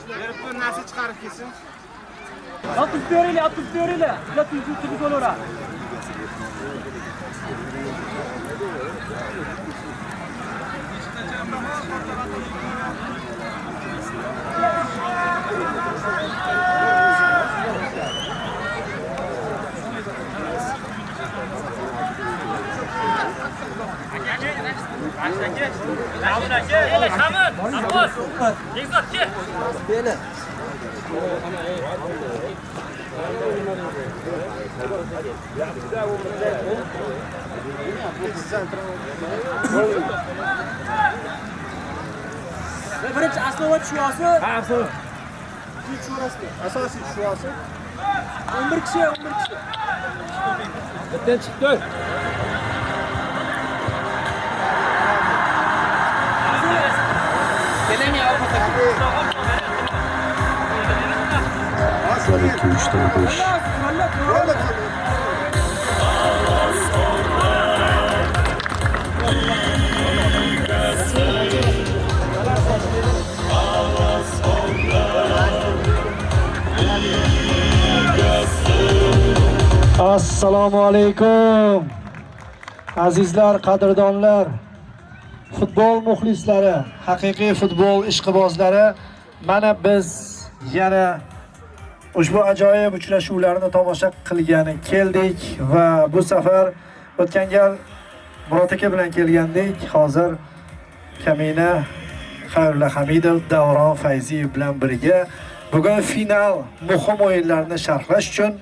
Berib bir narsa chiqarib kelsin. Otib beringlar, otib beringlar. Ular tinchlik bo'laveradi. Birinchi aslova tushyapsi. Ha, aslova. Asosiy tushyapsi. 11 kishi, 11 kishi. Bittadan chiqdi. Bir, 2, 3, 4, 5. Assalomu alaykum. Azizlar, qadrdonlar, futbol muxlislari, haqiqiy futbol ishqibozlari, mana biz yana ushbu ajoyib uchrashuvlarni tomosha qilgani keldik va bu safar o'tgan gal Murod aka bilan kelgandik. Hozir Kamina Xayrulla Hamidov, Davron Fayziyev bilan birga bugun final muhim o'yinlarni sharhlash uchun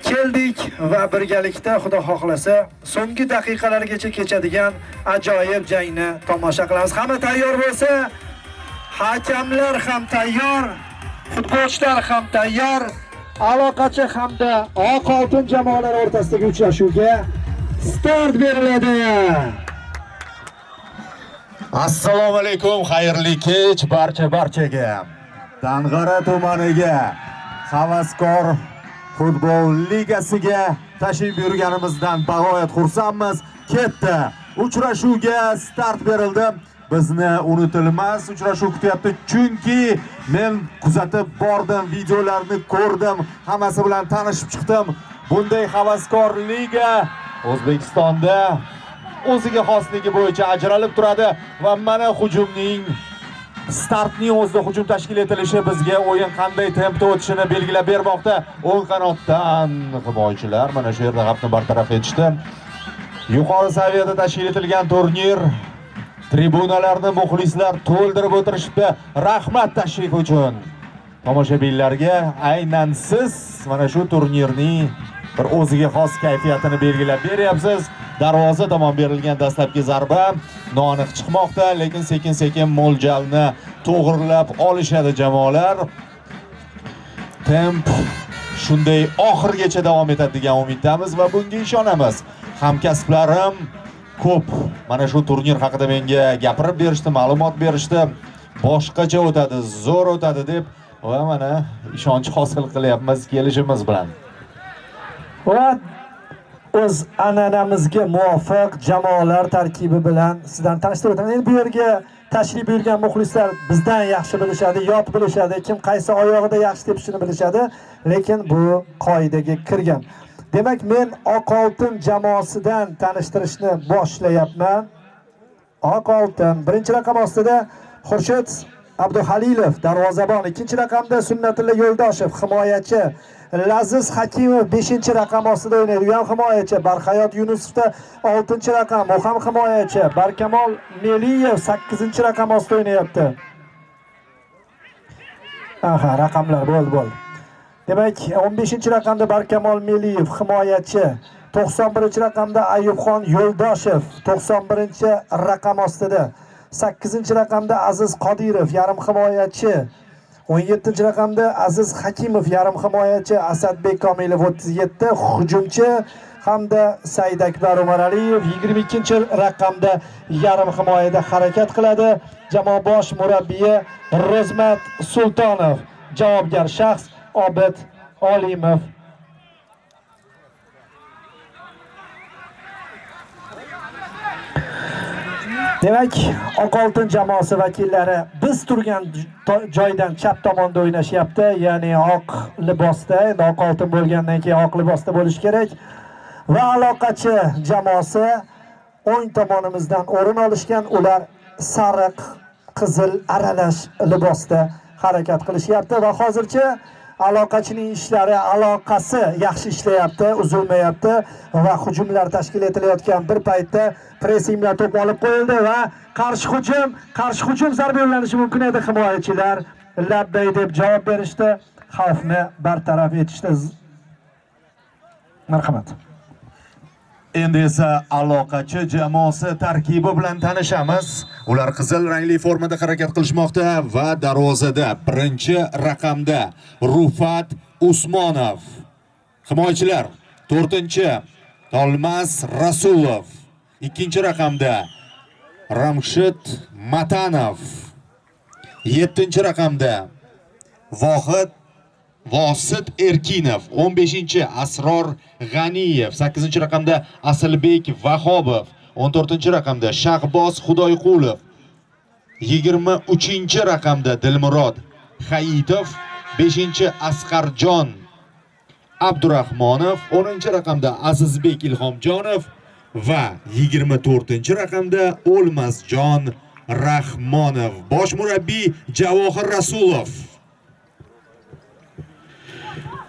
keldik va birgalikda Xudo xohlasa so'nggi daqiqalargacha kechadigan ajoyib jangni tomosha qilamiz. Hamma tayyor bo'lsa, hakamlar ham tayyor, futbolchilar ham tayyor. Aloqachi hamda Oq oltin jamoalari o'rtasidagi uchrashuvga start beriladi. Assalomu alaykum, xayrli kech barchaga. Dang'ara tumaniga havaskor futbol ligasiga tashrif buyurganimizdan bag'oyat xursandmiz. Ketdi. Uchrashuvga start berildi. Bizni unutilmas uchrashuv kutyapti, chunki men kuzatib bordim, videolarni ko'rdim, hammasi bilan tanishib chiqdim. Bunday havaskor liga O'zbekistonda o'ziga xosligi bo'yicha ajralib turadi va mana hujumning startning o'zida hujum tashkil etilishi bizga o'yin qanday tempda o'tishini belgilab bermoqda. O'ng qanotdan himoyachilar mana shu yerda xavfni bartaraf etishdi. Yuqori saviyada tashkil etilgan turnir, tribunalarni muxlislar to'ldirib o'tirishibdi. Rahmat tashrif uchun. Tomoshabinlarga aynan siz mana shu turnirning bir o'ziga xos kayfiyatini belgilab beryapsiz. Darvoza tomon berilgan dastlabki zarba noaniq chiqmoqda, lekin sekin-sekin mo'ljalni to'g'rilab olishadi jamoalar. Temp shunday oxirigacha davom etadi degan umiddamiz va bunga ishonamiz. Hamkasblarim ko'p mana shu turnir haqida menga gapirib berishdi, ma'lumot berishdi. Boshqacha o'tadi, zo'r o'tadi deb va mana ishonch hosil qilyapmiz kelishimiz bilan. Va o'z an'anamizga muvofiq jamoalar tarkibi bilan sizdan tanishtirib o'taman. Endi bu yerga tashrif buyurgan muxlislar bizdan yaxshi bilishadi, yod bilishadi, kim qaysi oyog'ida yaxshi tepishini bilishadi, lekin bu qoidaga kirgan. Demak, men Oq oltin jamoasidan tanishtirishni boshlayapman. Oq oltin birinchi raqam ostida Xurshid Abduhalilov darvozabon, ikkinchi raqamda Sunnatulla Yo'ldoshev himoyachi, Laziz Hakimov 5-raqam ostida o'ynaydi, u ham himoyachi, Barhayot Yunusovda 6-raqam, u ham himoyachi, Barkamol Meliyev 8-raqam ostida o'ynayapti. Aha, raqamlar bo'ldi, bo'ldi. Demak, 15-raqamda Barkamol Meliyev himoyachi, 91-raqamda Ayubxon Yo'ldoshev 91-raqam ostida, 8-raqamda Aziz Qodirov yarim himoyachi, 17-raqamda Aziz Hakimov yarim himoyachi, Asadbek Komilov 37 hujumchi hamda Saidakbar Umaraliyev 22-raqamda yarim himoyada harakat qiladi. Jamoa bosh murabbiyi Ro'zmat Sultonov, javobgar shaxs Obid Olimov. Demak, Oq Oltin jamoasi vakillari biz turgan joydan chap tomonda o'ynashyapti, ya'ni oq libosda. Endi Oq Oltin bo'lgandan keyin oq libosda bo'lish kerak. Va aloqachi jamoasi o'ng tomonimizdan o'rin olishgan, ular sariq, qizil aralash libosda harakat qilishyapti va hozircha aloqachining ishlari, aloqasi yaxshi ishlayapti, uzilmayapti va hujumlar tashkil etilayotgan bir paytda pressing bilan to'p olib qo'yildi va qarshi hujum zarba yo'llanishi mumkin edi. Himoyachilar labbay deb javob berishdi, xavfni bartaraf etishdi. Marhamat. Endi esa aloqachi jamoasi tarkibi bilan tanishamiz. Ular qizil rangli formada harakat qilishmoqda va darvozada birinchi raqamda Rufat Usmonov. Himoyachilar 4-chi Tolmas Rasulov, 2-raqamda Ramshid Matanov, 7-raqamda Vohid Vosit Erkinov, 15-chi Asror G'aniyev, 8-raqamda Asilbek Vahobov, 14-raqamda Shahboz Xudoyqulov, 23-raqamda Dilmurod Hayitov, 5-chi Asqarjon Abdurahmonov, 10-raqamda Azizbek Ilhomjonov va 24-raqamda O'lmasjon Rahmonov. Bosh murabbiy Javohir Rasulov.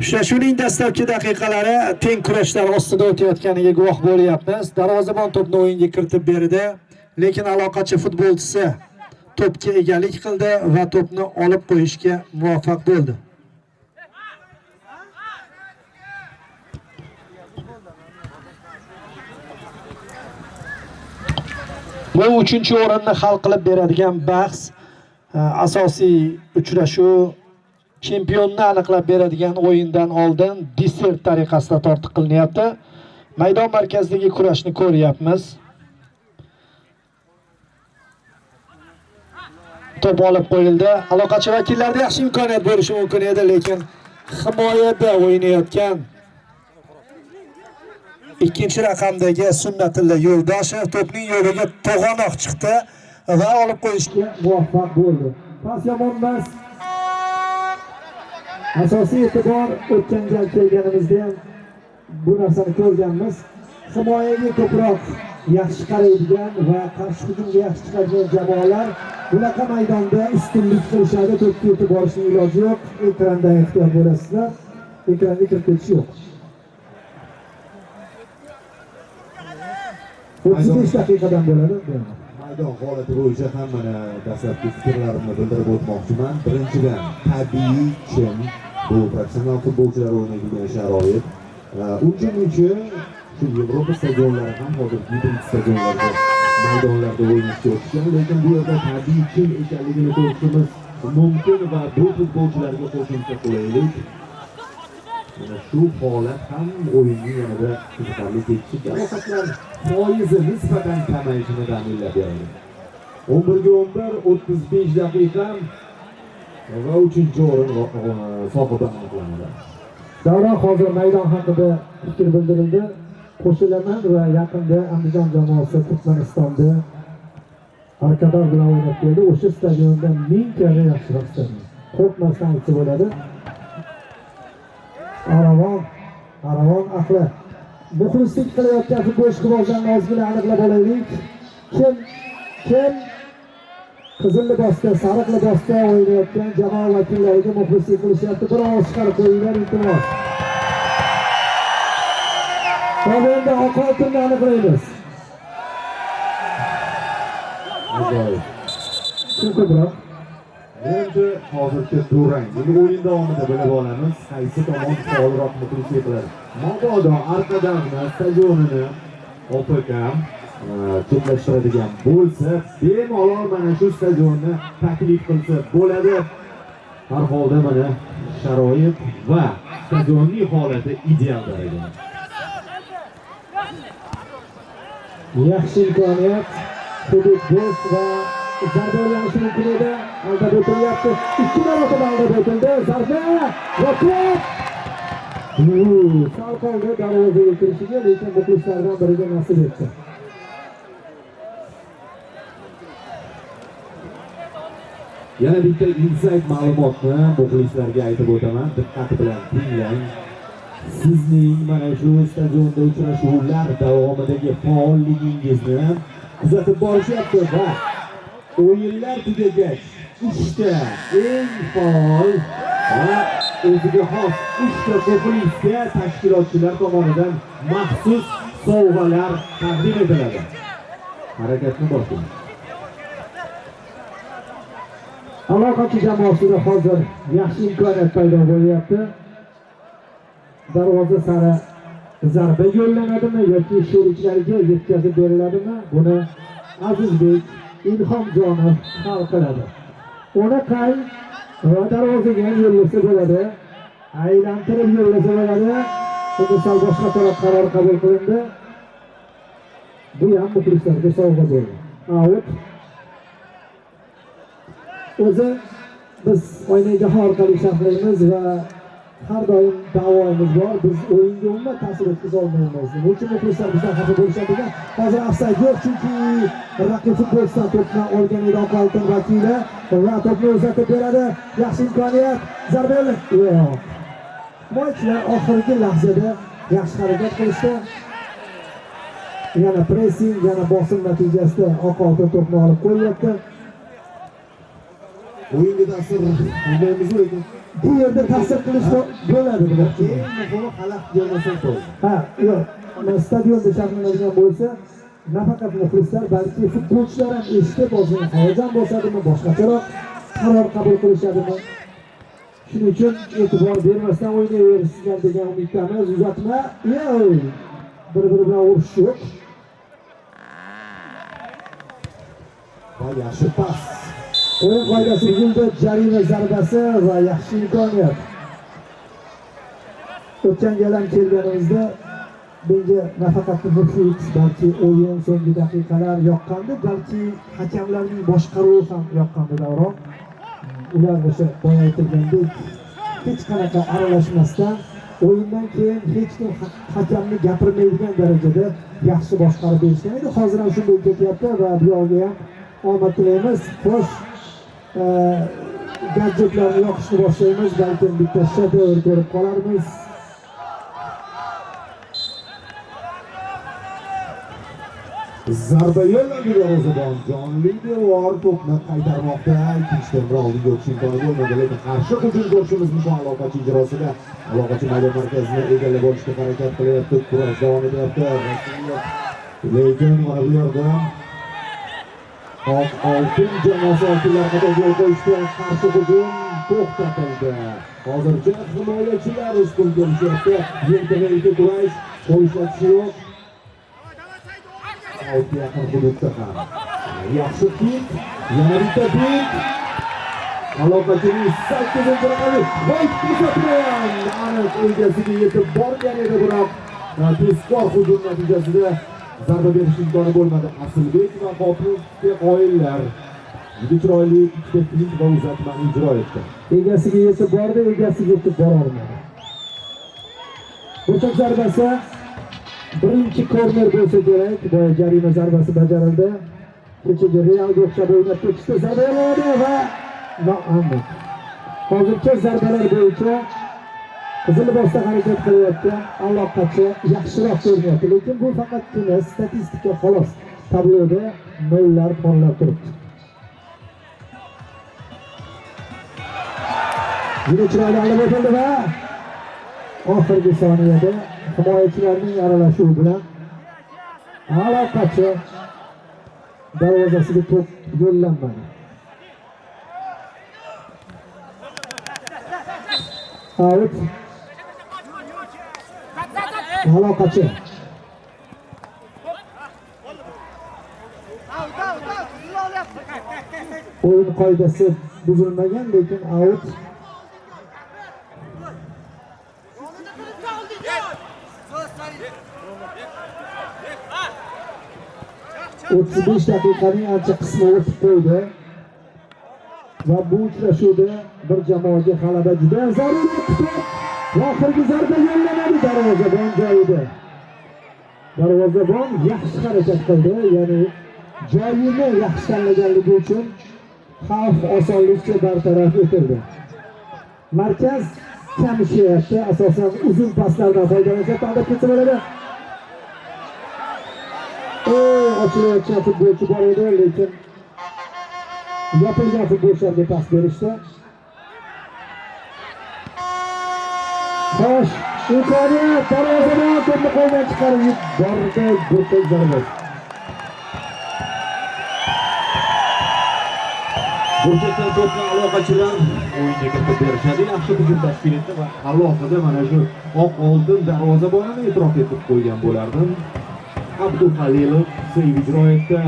Uchrashuvning dastlabki daqiqalari teng kurashlar ostida o'tayotganiga guvoh bo'lyapmiz. Darvozabon to'pni o'yinga kiritib berdi, lekin aloqachi futbolchisi to'pga egalik qildi va to'pni olib qo'yishga muvaffaq bo'ldi. Bu 3-o'rinni hal qilib beradigan bahs, asosiy uchrashuv chempionni aniqlab beradigan o'yindan oldin desert tariqasida tortiq qilinyapti. Maydon markazidagi kurashni ko'ryapmiz. To'p olib qo'yildi. Aloqachi vakillarda yaxshi imkoniyat bo'lishi mumkin edi, lekin himoyada o'ynayotgan 2-raqamdagi Sunnatilla Yo'ldoshev to'pning yo'liga to'g'anoq chiqdi va olib qo'yishga muvaffaq bo'ldi. Pas yomon emas. Asosiy e'tibor o'tgan gal kelganimizda ham bu narsani ko'rganmiz. Himoyaga ko'proq yaxshi qaraydigan va qarshi hujumga yaxshi chiqadigan jamoalar bunaqa maydonda ustunlik qilishadi. To'pga yetib borishning iloji yo'q. Ekranda ehtiyot bo'lasizlar. Ekranga kirib ketish yo'q. 35 daqiqadan bo'ladi. Maydon holati bo'yicha ham mana dastlabki fikrlarimni bildirib o'tmoqchiman. Birinchidan, tabiiy chim, bu professional futbolchilar o'ynaydigan sharoit. Uncha-muncha shu Yevropa stadionlari ham hozir gibrid stadionlarda, maydonlarda o'ynashga o'tishgan, lekin bu yerda tabiiy chim ekanligini ko'rishimiz mumkin va bu futbolchilarga qo'shimcha qulaylik. Mana shu holat ham o'yinning yanada qiziqarli kechishi, jarohatlar foizi nisbatan kamayishini ta'minlab beradi. 11ga 11, 35 daqiqa va 3-o'rin sohibi aniqlanadi. Davron, hozir maydon haqida fikr bildirildi. Qo'shilaman va yaqinda Andijon jamoasi Turkmanistonda Arkador bilan o'ynab keldi. O'sha stadionda 1000 karra yaxshiroq stadion. Qo'rqmasdan aytsa bo'ladi. Aravon ahli. Muxlislik qilayotgan futbol ishqibozlarini ozgina aniqlab olaylik. Kim qizil libosda, sariq libosda o'ynayotgan jamoa vakillariga muxlislik qilishyapti. Bir ovoz chiqarib qo'yinglar, iltimos. Hozir endi Oq Oltinni aniqlaymiz. Ajoyib. Kim ko'proq? Endi hozircha durang. Endi o'yin davomida bilib olamiz qaysi tomon faolroq muxlislik qiladi. Mabodo arqadan stadionini OPK chetlashtiradigan bo'lsa, bemalol mana shu stadionni taklif qilsa bo'ladi. Har holda mana sharoit va stadionning holati ideal darajada. Yaxshi imkoniyat. Hudud bo'sh va zarba ullanishi mumkin edi. Aldab o'tilyapti. 2 marotaba aldab o'tildi. Zarba va to'p. Sal qoldi darvozaga kirishiga, lekin muxlislardan biriga nasib etdi. Yana bitta inside ma'lumotni muxlislarga aytib o'taman, diqqat bilan tinglang. Sizning mana shu stadionda uchrashuvlar davomidagi faolligingizni kuzatib borishyapti va o'yinlar tugagach 3 ta eng faol va o'ziga xos 3 ta muxlisga tashkilotchilar tomonidan maxsus sovg'alar taqdim etiladi. Harakatni boshlang. Aloqachi jamoasida hozir yaxshi imkoniyat paydo bo'lyapti. Darvoza sari zarba yo'llanadimi yoki sheriklariga yetkazib beriladimi? Buni Azizbek Ilhomjonov hal qiladi. Uni qay va darvozaga ham yo'llasa bo'ladi. Aylantirib yo'llasa bo'ladi. Bunda sal boshqacharoq qaror qabul qilindi. Bu ham muxlislarga sovg'a bo'ldi. Out. O'zi biz Oynai jahon orqali sharhlaymiz va har doim da'vomiz bor. Biz o'yinga umuman ta'sir o'tkaza olmaymiz. Nima uchun muxlislar bizdan xafa bo'lishadi degan. Hozir ofsayd yo'q, chunki raqib futbolchidan to'pni olgan edi Oq Oltin vakili va to'pni uzatib beradi. Yaxshi imkoniyat, zarba yo'q. Himoyachilar oxirgi lahzada yaxshi harakat qilishdi. Yana pressing, yana bosim natijasida Oq Oltin to'pni olib qo'yyapti. O'yinga ta'sir qilmaymiz, lekin bu yerda ta'sir qilish bo'ladi demoqchi. Eng muhimi xalaqit bermasak bo'ldi. Ha, yo'q. Stadionda sharhlanadigan bo'lsa, nafaqat muxlislar, balki futbolchilar ham eshitib, ozgina hayajon bosadimi, boshqacharoq qaror qabul qilishadimi? Shuning uchun e'tibor bermasdan o'ynayverishsinlar degan umiddamiz. Uzatma, yo'q. Bir-biri bilan urush yo'q. Va yaxshi pas. O'yin qoidasi buzildi, jarima zarbasi va yaxshi imkoniyat. O'tgan gal ham kelganimizda menga nafaqat muhit, balki o'yin so'nggi daqiqalar yoqqandi, balki hakamlarning boshqaruvi ham yoqqandi davron. Ular o'sha boya aytilgandek hech qanaqa aralashmasdan o'yindan keyin hech kim hakamni gapirmaydigan darajada yaxshi boshqarib berishgan edi. Hozir ham shunday ketyapti va bu yoqga ham omad tilaymiz. Xo'sh, gadjetlarni yoqishni boshlaymiz, balkim bitta shedevr ko'rib qolarmiz. Zarba yo'llandi darvozabon jonli devor to'pni qaytarmoqda. Ikkinchi temir oldinga o'tish imkoni bo'lmadi, lekin qarshi hujum ko'rishimiz mumkin aloqachi ijrosida. Aloqachi maydon markazini egallab olishga harakat qilyapti, kurash davom etyapti. Lekin mana bu yerda Oq Oltin jamoasi oltinlar qator yo'l qo'yishdi. Qarshi hujum to'xtatildi. Hozircha himoyachilar ustun kelishyapti. Yelkama-yelka kurash, qo'l ishlatishi yo'q. Outga yaqin hududda ham. Yaxshi pik, yana bitta pik. Aloqachining 8-raqami va ikkinchi aniq egasiga yetib borgan edi, biroq tezkor hujum natijasida zarba berish imkoni bo'lmadi. Asilbek va Qopirovga qoyillar. Juda chiroyli ikkita pik va uzatmani ijro etdi. Egasiga yetib bordi, egasiga yetib bora olmadi. Burchak zarbasi birinchi korner bo'lsa kerak. Boya jarima zarbasi bajarildi. Kechagi Realga o'xshab o'ynab ketishdi. Zarba yo'lladi va noaniq. Hozircha zarbalar bo'yicha qizil libosda harakat qilayotgan aloqachi yaxshiroq ko'rinyapti, lekin bu faqatgina statistika xolos. Tabloda nollar porlab turibdi. Juda chiroyli olib o'tildi va oxirgi soniyada himoyachilarning aralashuvi bilan aloqachi darvozasiga to'p yo'llanmadi. Out. Aloqachi. O'yin qoidasi buzilmagan, lekin out. 35 daqiqaning ancha qismi o'tib qo'ydi. Va bu uchrashuvda bir jamoaga g'alaba juda zarur. Va oxirgi zarba yo'llanadi darvozabon joyida. Darvozabon yaxshi harakat qildi, ya'ni joyini yaxshi tanlaganligi uchun xavf osonlikcha bartaraf etildi. Markaz kam ishlayapti, asosan uzun paslardan foydalanishyapti, aldab ketsa bo'ladi. Ochilayotgan futbolchi bor edi, lekin yopilgan futbolchilarga pas berishdi. Xo'sh, imkoniyat, darvozabon to'pni qo'ldan chiqarib yubordi, burchak zarbasi. Burchakdan to'pni aloqachilar o'yinga kiritib berishadi. Yaxshi hujum tashkil etdi va alohida mana shu oq oltin darvozabonini e'tirof etib qo'ygan bo'lardim. Abduhalilov seyv ijro etdi.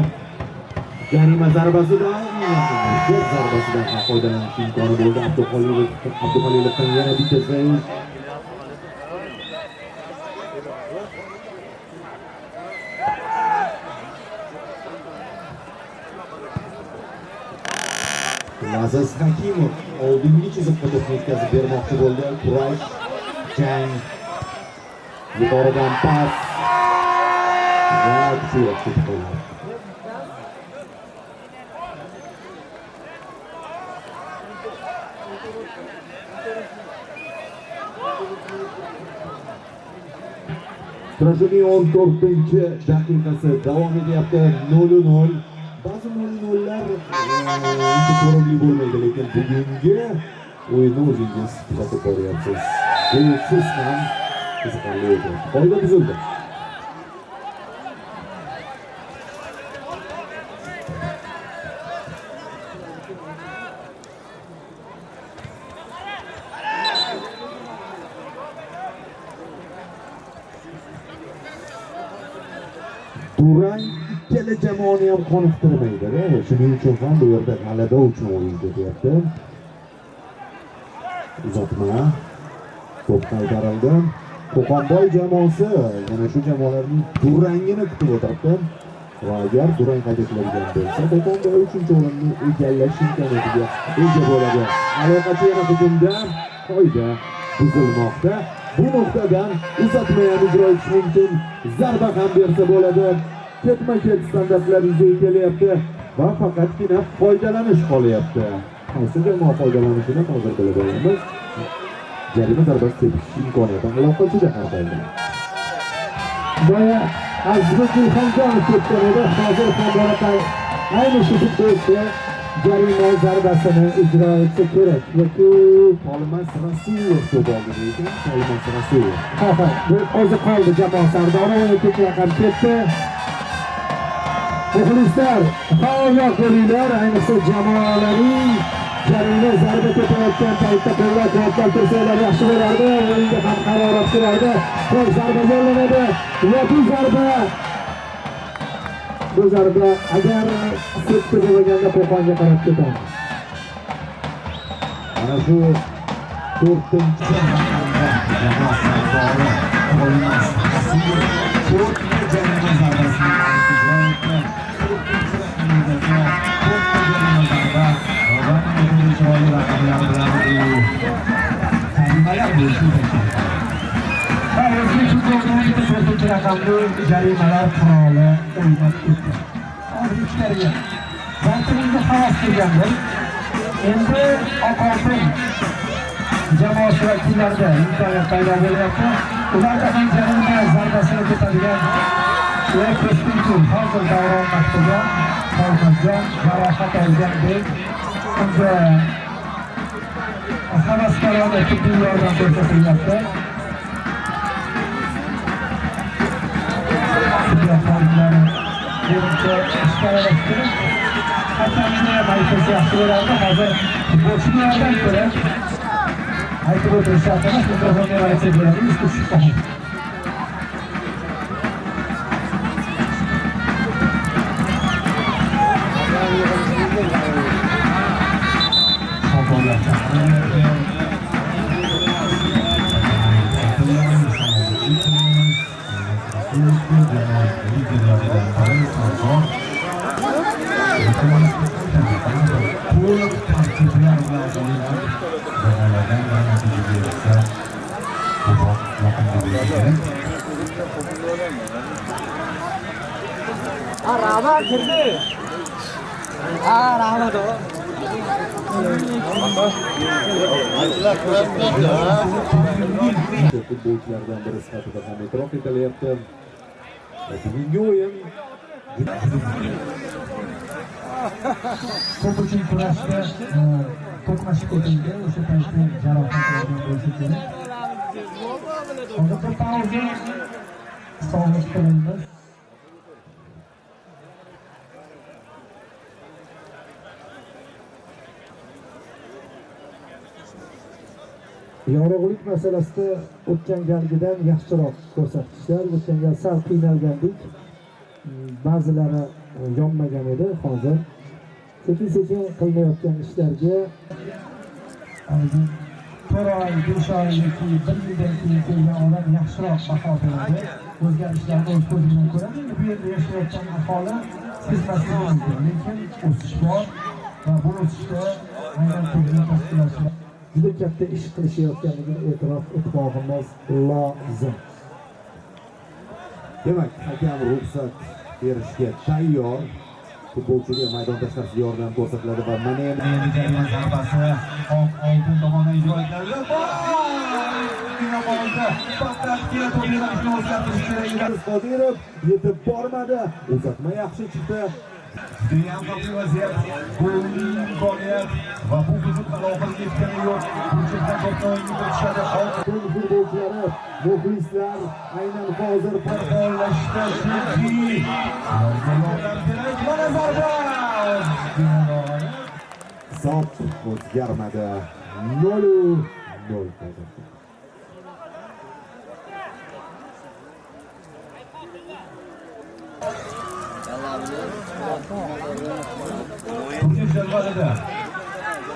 Jarima zarbasidan, zarbasidan ham foydalanish imkoni bo'ldi. Abduhalilovdan yana bitta seyv. Aziz Hakimov oldingi chiziqqa to'pni yetkazib bermoqchi bo'ldi. Kurash, jang, yuqoridan pas va kuchli ketib qoldi. Uchrashuvning 14-daqiqasi davom etyapti. 0-0. Ba'zi 0-0lar uncha ko'rimli bo'lmaydi, lekin bugungi o'yinni o'zingiz kuzatib boryapsiz. Golsiz ham qiziqarli o'tyapti. Qoida buzildi. Durang ikkala jamoani ham qoniqtirmaydi-da. Shuning uchun ham bu yerda g'alaba uchun o'yin ketyapti. Uzatma. To'p qaytarildi. Qo'qonboy jamoasi mana shu jamoalarning durangini kutib o'tiribdi. Va agar durang qayd etiladigan bo'lsa, Qo'qonboy 3-o'rinni egallash imkoniyatiga ega bo'ladi. Aloqachi yana hujumda, qoida buzilmoqda. Bu nuqtadan uzatma ham ijro etish mumkin, zarba ham bersa bo'ladi. Ketma-ket standartlar yuzaga kelyapti va faqatgina foydalanish qolyapti. Qaysi jamoa foydalanishini hozir bilib olamiz. Jarima zarbasi tepish imkoniyati aloqachida har holda. Boya Azizbek Ilhomjonov tepgan edi, hozir ham ayni shu futbolchi jarima zarbasini ijro etsa kerak yoki Qolmas Rasulov to'p oldi lekin Qolmas Rasulov. Ha, bu o'zi qoldi jamoa sardori, o'yin ketgan ham ketdi. Muxlislar, faolroq bo'linglar, ayniqsa jamoalarning jarima zarba tepayotgan paytda qo'llab-quvvatlab tursanglar yaxshi bo'lardi, o'yinga ham harorat kirardi. Xo'sh, zarba yo'llanadi va bu zarba agar septi bo'lganda Qo'qonga qarab ketadi. Mana shu 4-chi jamoa sardori Qolmas Rasulov to'rtta jarima zarbasini ijro etdi. 4-chi raqamdagi to'rtta jarima zarba va mana chiroyli raqamlar bilan u jarimalar bo'yicha yetakchilik qildi. Va o'zbek futbolida 4-chi raqamli jarimalar quroli o'ynab ketdi. Hozir ichkariga. Balkim unga havas qilgandir. Endi oq oltin jamoasi vakillarida imkoniyat paydo bo'lyapti. Ularda ham jarima zarbasini tepadigan va Ko'shkintur hozir davron vaqtida Qolmazjon jarohat olgan deb unga havaskorona tibbiy yordam ko'rsatilyapti. Tibbiyot xodimlari menimcha ishga aralashdi. Hakamni ham aytsa yaxshi bo'lardi. Hozir futbolchini yordam kerak. Aytib o'tirish shart emas, mikrofonga aytsa bo'ladi, ishga tushib qoladi. Shifokorlar chaqirildi. Deraza ko'proq yoqimli bo'lishi kerak. Ha, rahmat kirdi. Ha, rahmat. Futbolchilardan biri sifatida ham e'tirof etilyapti. Bugungi o'yin To'p uchun kurashda to'qnashib ketildi. O'sha paytda jarohat olgan bo'lsa kerak. Hozirda pauza, sog'liq tilaymiz. Yorug'lik masalasida o'tgan galgidan yaxshiroq ko'rsatkichlar. O'tgan gal sal qiynalgandik. Ba'zilari yonmagan edi. Hozir sekin-sekin qilinayotgan ishlarga 4 oy, 5 oy yoki 1 yildan keyin kelgan odam yaxshiroq baho beradi. O'zgarishlarni o'z ko'zi bilan ko'radi. Endi bu yerda yashayotgan aholi sezmasligi mumkin, lekin o'sish bor va bu o'sishda aynan turnir tashkilotchilar juda katta ish qilishayotganligini e'tirof etmog'imiz lozim. Demak, hakam ruxsat berishga tayyor. Futbolchiga maydon tashqarisida yordam ko'rsatiladi va mana endi jarima zarbasi oq oltin tomonidan ijro etiladi. Qodirov yetib bormadi. Uzatma yaxshi chiqdi. Judayam xavfli vaziyat, golli imkoniyat va bu hujum hali oxiriga yetgani yo'q. Burchakdan to'pni o'yinga o'tishadi. Oltin futbolchilari, muxlislar aynan hozir faollashdi. Chunki yordam kerak. Mana zarba! Hisob o'zgarmadi. 0-0 hozirda. Turnir jadvalida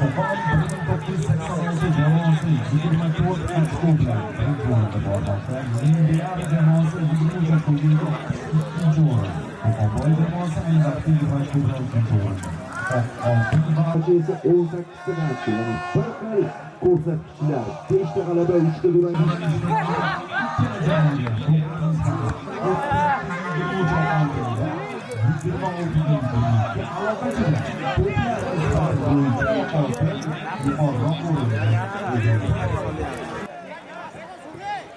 Qo'qon 1986 jamoasi 24 ochko bilan birinchi o'rinda bormoqda. Mendiyar jamoasi 23 ochkoga ega ikkinchi o'rin. Qo'qonboy jamoasi ayni vaqtda 20 ochko bilan uchinchi o'rinda. Oltin barcha esa 18 ta ochko, ya'ni bir xil ko'rsatkichlar. 5 ta g'alaba, 3 ta durang.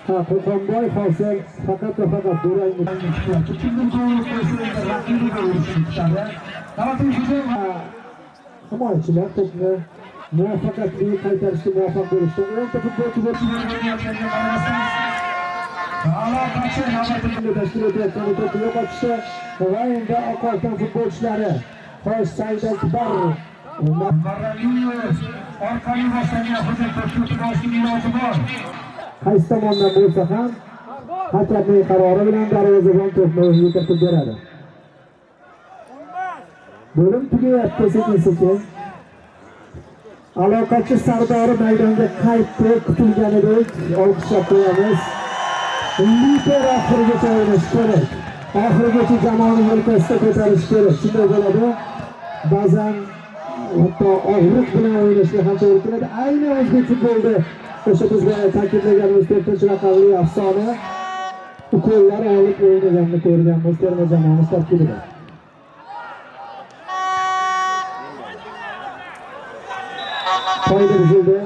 Ha, Qo'qonboy hozir faqat va faqat durangni chiqyapti. Kimdir gol qo'ysa endi raqibiga urishni kutadi. Himoyachilar to'pni muvaffaqiyatli qaytarishga muvaffaq bo'lishdi. 10 ta futbolchi o'ynayotganiga qaramasdan aloqachi navbatini tashkil etayotgan to'pni yo'qotishdi va endi oq oltin futbolchilari Xo'sh, Said Akbar Maraliyev orqali boshlangan hujum to'pni olishning iloji bor. Qaysi tomondan bo'lsa ham hakamning qarori bilan darvozabon to'pni o'ziga kiritib beradi. Bo'lim tugayapti sekin-sekin. Aloqachi sardori maydonga qaytdi, kutilganidek olqishlab qo'yamiz. Lider oxirigacha o'ynash kerak. Oxirigacha jamoani yelkasida ko'tarish kerak. Shunday bo'ladi. Ba'zan hatto og'riq bilan o'ynashga ham to'g'ri keladi. Aynan o'zbek futbolida o'sha bizga ta'kidlaganimiz 4-raqamli afsona ukollar olib o'ynaganini ko'rganmiz terma jamoamiz tarkibida. Qoida buzildi.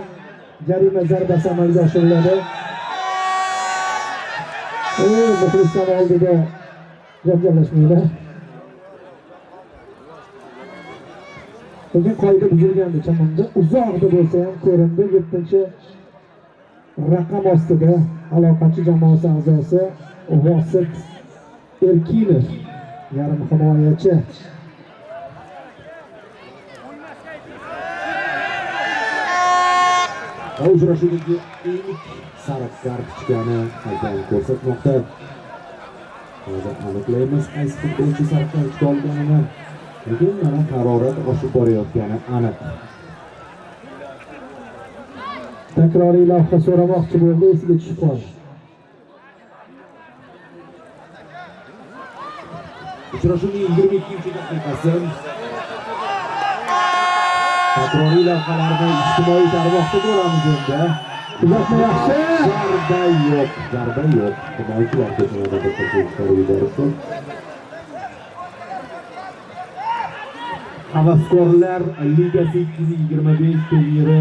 Jarima zarbasi amalga oshiriladi. Muxlislar oldida janjallashmanglar. Lekin qoida buzilgandi chamamda. Uzoqda bo'lsa ham ko'rindi. 7-raqam ostida aloqachi jamoasi a'zosi Vosit Erkinov, yarim himoyachi. Uchrashuvdagi ilk sariq kartochkani hakam ko'rsatmoqda. Hozir aniqlaymiz qaysi futbolchi sariq kartochka olganini. Lekin mana harorat oshib borayotgani aniq. Takroriy lavha so'ramoqchi bo'ldi, esiga tushib qoldi. Uchrashuvning 22-daqiqasi. Takroriy lavhalarni ijtimoiy tarmoqda ko'ramiz endi. Uzatma yaxshi. Zarba yo'q, zarba yo'q. Himoyachilar to'pni chiqarib yuborishdi. Havaskorlar Ligasi 2025 turniri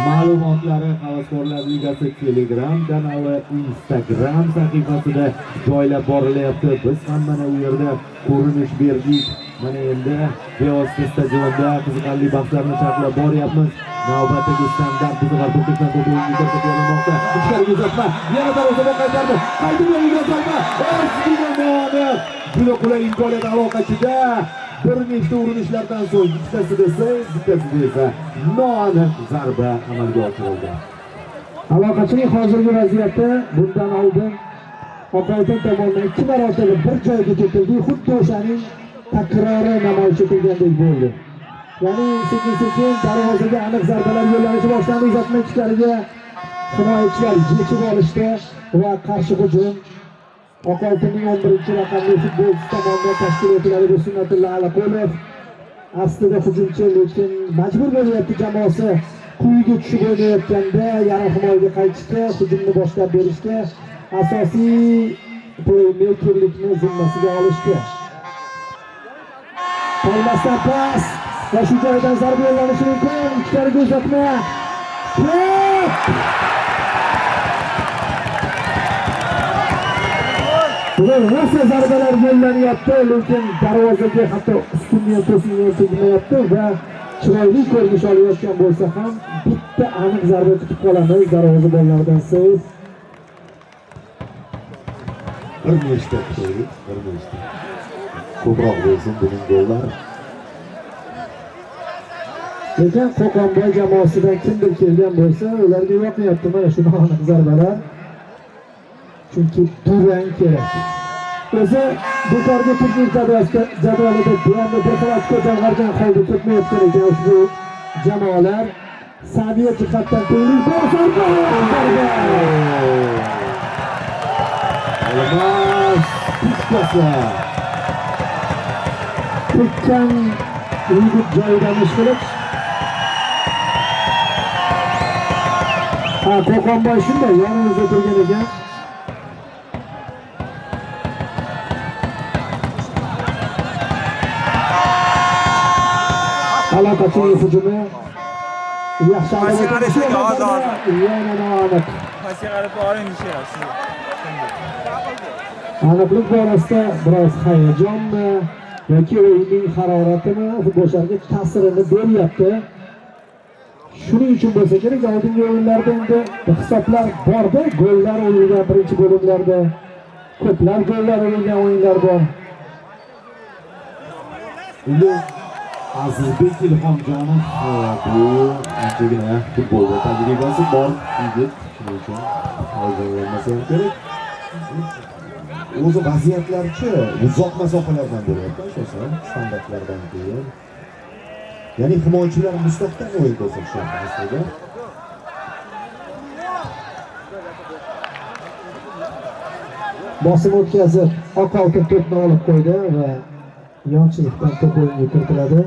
ma'lumotlari Havaskorlar Ligasi Telegram kanali, Instagram sahifasida joylab borilyapti. Biz ham mana u yerda ko'rinish berdik. Mana endi bevosita stadionda qiziqarli bahslarni sharhlab boryapmiz. Navbatdagi standart bu safar to'pdan to'p o'yinga kiritib berilmoqda. Ichkariga uzatma, yana darvozabon qaytardi. Qaytib o'yinga uzatma. Ozgina noaniq. Juda qulay imkoniyat aloqachida. Bir nechta urinishlardan so'ng ikkitasida seyf, bittasida esa noaniq zarba amalga oshirildi. Aloqachining hozirgi vaziyati bundan oldin Oqoltin tomonidan 2 marotaba bir joyga ketildi. Xuddi o'shaning takrori namoyish etilgandek bo'ldi. Ya'ni sekin-sekin darvozaga aniq zarbalar yo'llanishi boshlandi. Uzatma ichkariga himoyachilar yechib olishdi va qarshi hujum Oqoltinning 11-raqamli futbolchisi tomonidan tashkil etiladi. Bu Sunnatulla Aliqulov aslida hujumchi, lekin majbur bo'lyapti jamoasi quyiga tushib o'ynayotganda yarim himoyaga qaytishga, hujumni boshlab berishga, asosiy playmakerlikni zimmasiga olishga. Polmasdan pas va shu joydan zarba yo'llanishi mumkin. Ichkariga uzatma. To'p! Bugun rosa zarbalar yo'llanyapti, lekin darvozaga hatto ustunni ham to'sinni ham tegmayapti va chiroyli ko'rinish olayotgan bo'lsa ham bitta aniq zarba kutib qolamiz darvozabonlardan seyf. Bir nechta kutaylik, bir nechta. Ko'proq bo'lsin buning gollar. Lekin Qo'qonboy jamoasidan kimdir kelgan bo'lsa, ularga yoqmayapti mana shu noaniq zarbalar. Chunki durang kerak. O'zi bekorga turnir jadvalida deyarli bir xil ochko jamg'argan holda ketmayotgan ekan ushbu jamoalar. Saviya jihatdan tenglik bor, zarba! Olmaz bittasi. Tekkan yigit joyidan ish qilib. Ha, Qo'qonboy shunday yonimizda turgan ekan. Aloqachining hujumi yaxshi yana noaniq. Aniqlik borasida biroz hayajonmi yoki o'yinning haroratimi futbolchilarga ta'sirini beryapti. Shuning uchun bo'lsa kerak, oldingi o'yinlarda endi hisoblar bordi, gollar urilgan birinchi bo'limlarda ko'plar gollar urilgan o'yinlar bor. Azizbek Ilhomjonov bu anchagina futbolda tajribasi bor yigit, shuning uchun hayajonlanmasa ham kerak. O'zi vaziyatlarchi uzoq masofalardan bo'lyapti, asosan standartlardan keyin. Ya'ni himoyachilar mustahkam o'yin ko'rsatishyapti aslida. Bosim o'tkazib, Oqoltin to'pni olib qo'ydi va yon chiziqdan to'p o'yinga kiritiladi.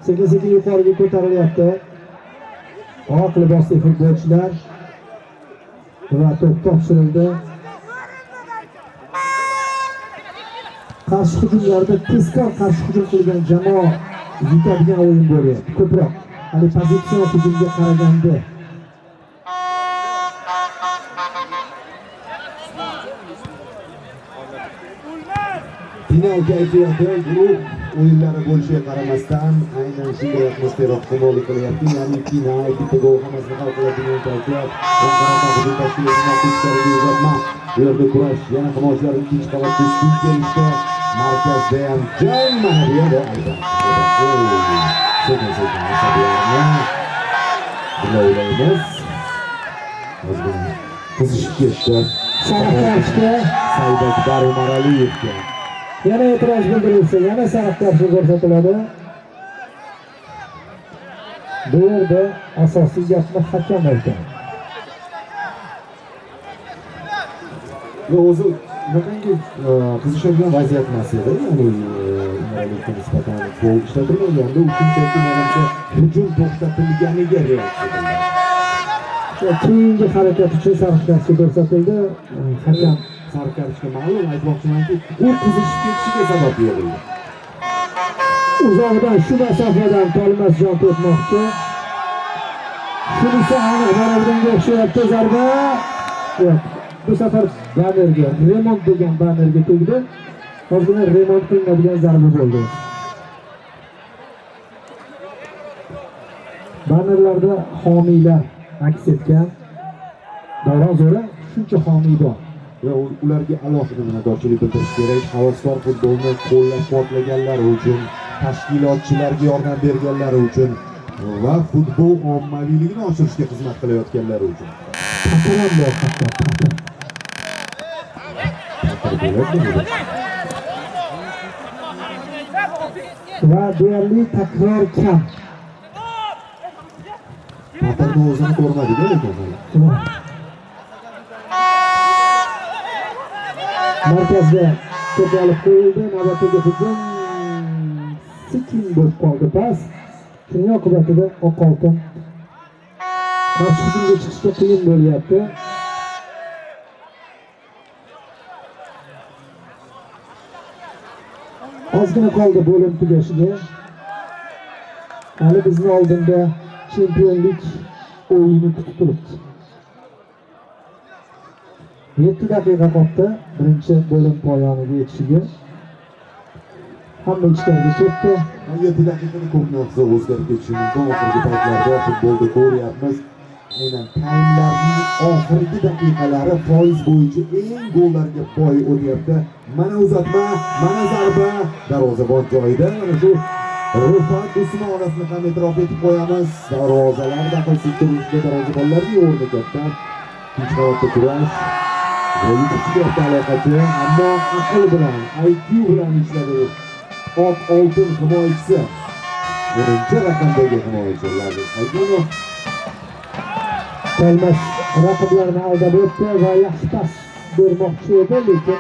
Sekin-sekin yuqoriga ko'tarilyapti. Oq libosli futbolchilar va to'p topshirildi. Qarshi hujumlarda tezkor qarshi hujum qilgan jamoa yutadigan o'yin bo'lyapti. Ko'proq hali pozitsion hujumga qaraganda. Final kayfiyati guruh o'yinlari bo'lishiga qaramasdan aynan shunday atmosfera hukmronlik qilyapti. Ya'ni final bitta gol hammasini hal qiladigan kayfiyat. O'ng qanotdan hujum tashkil etilmoqda, ichkariga uzatma. Bu yerda kurash yana himoyachilar ikkinchi qavatda ustun kelishdi. Markazda ham jang, mana bu yerda albatta. Sekin-sekin asablarni jilovlaymiz. Ozgina qizishib ketdi. Sariq kartochka Saidakbar Umaraliyevga. Yana e'tiroz bildirilsa, yana sariq kartochka ko'rsatiladi. Bu yerda asosiy gapni hakam aytadi. Yo, o'zi bunaqangi qizishadigan vaziyat emas edi. Ya'ni Umaraliyevga nisbatan gol ishlatilmaganda, u shunchaki menimcha hujum to'xtatilganiga reaksiya bildirdi. Keyingi harakat uchun sariq kartochka ko'rsatildi. Hakam Sariq kartochka ma'lum, aytmoqchimanki, u qizishib ketishiga sabab yo'q edi. Uzoqdan shu masofadan Tolmasjon tepmoqchi. Shunisi aniq boradiganga o'xshayapti zarba. Yo'q, bu safar bannerga, remont degan bannerga tegdi. Ozgina remont qilinadigan zarba bo'ldi. Bannerlarda homiylar aks etgan. Davron zo'ra shuncha homiy bor. Va ularga alohida minnatdorchilik bildirish kerak. Havaskor futbolni qo'llab-quvvatlaganlari uchun, tashkilotchilarga yordam berganlari uchun va futbol ommaviyligini oshirishga xizmat qilayotganlari uchun. Patir ham bor hatto, patir. Patir bo'ladimi? Va deyarli takror kam. Patirni o'zini ko'rmadik lekin hali. Markazda to'p olib qo'yildi. Navbatdagi hujum sekin bo'lib qoldi pas. Shuning oqibatida oq oltin qarshi hujumga chiqishga qiyin bo'lyapti. Ozgina qoldi bo'lim tugashiga. Hali bizni oldinda chempionlik o'yini kutib turibdi. 7 daqiqa qoldi birinchi bo'lim poyoniga yetishiga. Hamma ichkariga ketdi. 7 daqiqada ko'p narsa o'zgarib ketishi mumkin. Oxirgi paytlarda futbolda ko'ryapmiz. Aynan taymlarning oxirgi daqiqalari foiz bo'yicha eng gollarga boy o'tyapti. Mana uzatma, mana zarba, darvozabon joyida. Mana shu Rufat Usmonovni ham e'tirof etib qo'yamiz. Darvozalar daxlsiz turishda darvozabonlarning o'rni katta. Ikkinchi qavatda kurash. Va yutib chiqyapti aloqachi, ammo aql bilan, IQ bilan ishladi. Oq oltin himoyachisi. 10-raqamdagi himoyachi Laziz Hakimov. Tolmas raqiblarni aldab o'tdi va yaxshi pas bermoqchi edi, lekin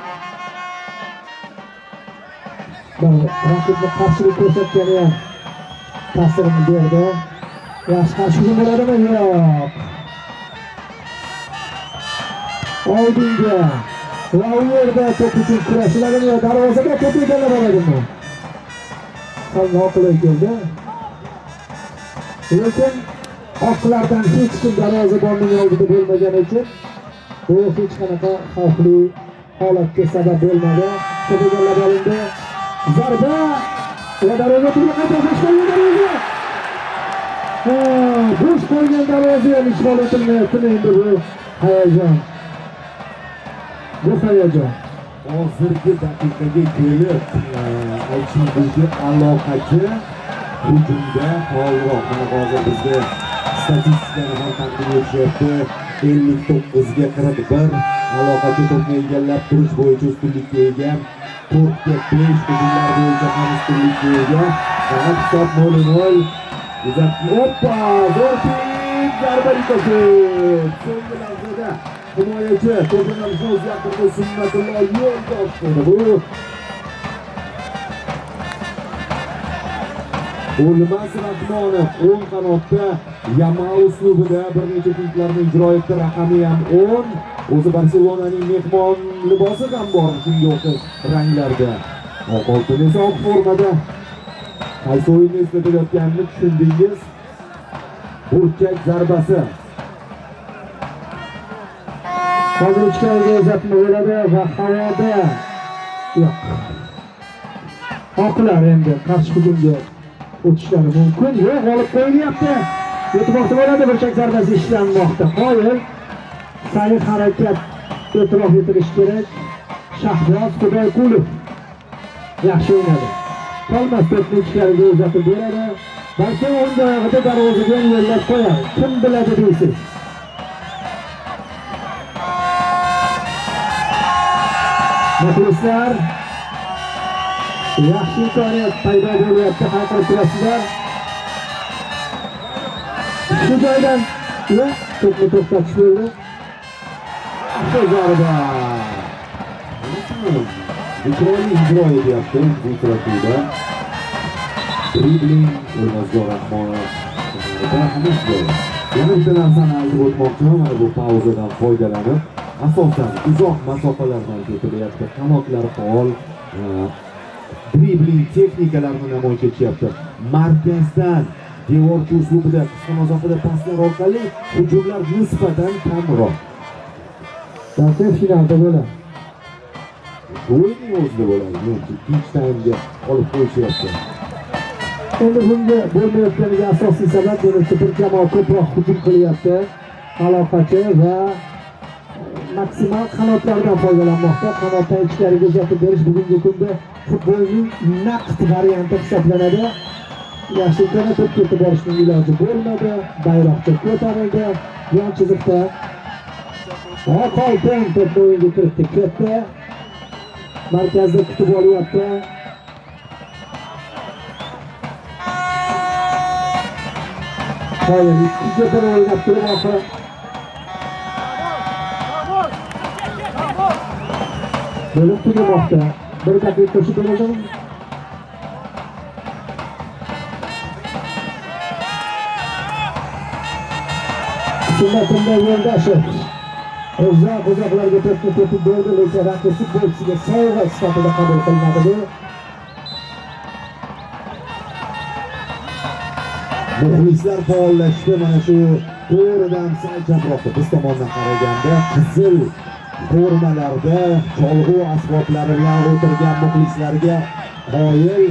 raqibni qarshilik ko'rsatgani ham ta'sirini berdi. Yaxshi qarshi hujum bo'ladimi? Yo'q. Oldinga va u yerda to'p uchun kurashiladimi yo darvozaga to'p egallab oladimi? Sal noqulay keldi. Lekin oqlardan hech kim darvozabonning oldida bo'lmagani uchun bu hech qanaqa xavfli holatga sabab bo'lmadi. To'p egallab olindi. Zarba va darvoza tubida qayta bo'sh qolgan darvoza. Bo'sh qolgan darvoza ham ishg'ol etilmayapti endi bu hayajon. Bu hayajon. Hozirgi daqiqaga kelib aytish mumkinki, aloqachi hujumda faolroq. Mana hozir bizga statistikani ham taqdim etishyapti. 59-41 aloqachi to'pni egallab turish bo'yicha ustunlikka ega. 4-5 hujumlar bo'yicha ham ustunlikka ega. Faqat hisob 0-0. Uzatma. Oppa! Zo'r fint, zarba rikoshet. So'nggi lahzada himoyachi to'pini o'zgartirdi. Sunnatullo Yo'ldoshev. Bu O'lmas Rahmonov o'ng qanotda Yamal uslubida bir necha fintlarni ijro etdi. Raqami ham 10. O'zi Barselonaning mehmon libosi ham bor shunga o'xshash ranglarda. Oq oltin esa oq formada. Qaysi o'yinni eslatayotganini tushundingiz. Burchak zarbasi. Hozir ichkariga uzatma bo'ladi va havoda yo'q. Oqlar endi qarshi hujumga o'tishlari mumkin. Yo'q, olib qo'yilyapti. Yetmoqda bo'ladi, burchak zarbasi ishlanmoqda. Qoyil sa'y harakat e'tirof etilishi kerak. Shahboz Xudoyqulov yaxshi o'ynadi. Tolmas to'pni ichkariga uzatib beradi. Balki o'ng oyog'ida darvozaga ham yo'llab qo'yar. Kim biladi deysiz. Muxlislar, yaxshi imkoniyat paydo bo'lyapti, hayqirib turasizlar. Shu joydan to'pni to'xtatish bo'ldi. Yaxshi zarba. Chiroyli ijro etyapti bu uchrashuvda. Dribling O'lmasjon Rahmonov. Hammasi joyida. Yana bitta narsani aytib o'tmoqchiman, mana bu pauzadan foydalanib, asosan uzoq masofalardan ketilyapti, qanotlar faol, dribling texnikalarini namoyish etishyapti. Markazdan devorchi uslubida qisqa masofada paslar orqali hujumlar nisbatan kamroq. Balki finalda bo'ladi. Shu o'yinning o'zida bo'ladi. Yo'q, ikkinchi taymga olib qo'yishyapti. Endi bunga bo'lmayotganiga asosiy sabab menimcha bir jamoa ko'proq hujum qilyapti. Aloqachi va maksimal qanotlardan foydalanmoqda. Qanotdan ichkariga uzatib berish bugungi kunda futbolning naqd varianti hisoblanadi. Yaxshi imkoniyat, to'p ketib borishning iloji bo'lmadi. Bayroqcha ko'tarildi. Yon chiziqda Oq oltin to'pni o'yinga kiritdi. Ketdi. Markazda kutib olyapti. Qoyil 2-1 o'ynab turib oxiri bo'lim tugamoqda. 1 daqiqa qo'shib berildi. Sunnatunda Yo'ldashev uzoq uzoqlarga to'pni tepib berdi, lekin raqib futbolchisiga sovg'a sifatida qabul qilinadi bu. Muxlislar faollashdi mana shu to'g'ridan sal chaproqda biz tomondan qaraganda qizil formalarda cholg'u asboblari bilan o'tirgan muxlislarga qoyil.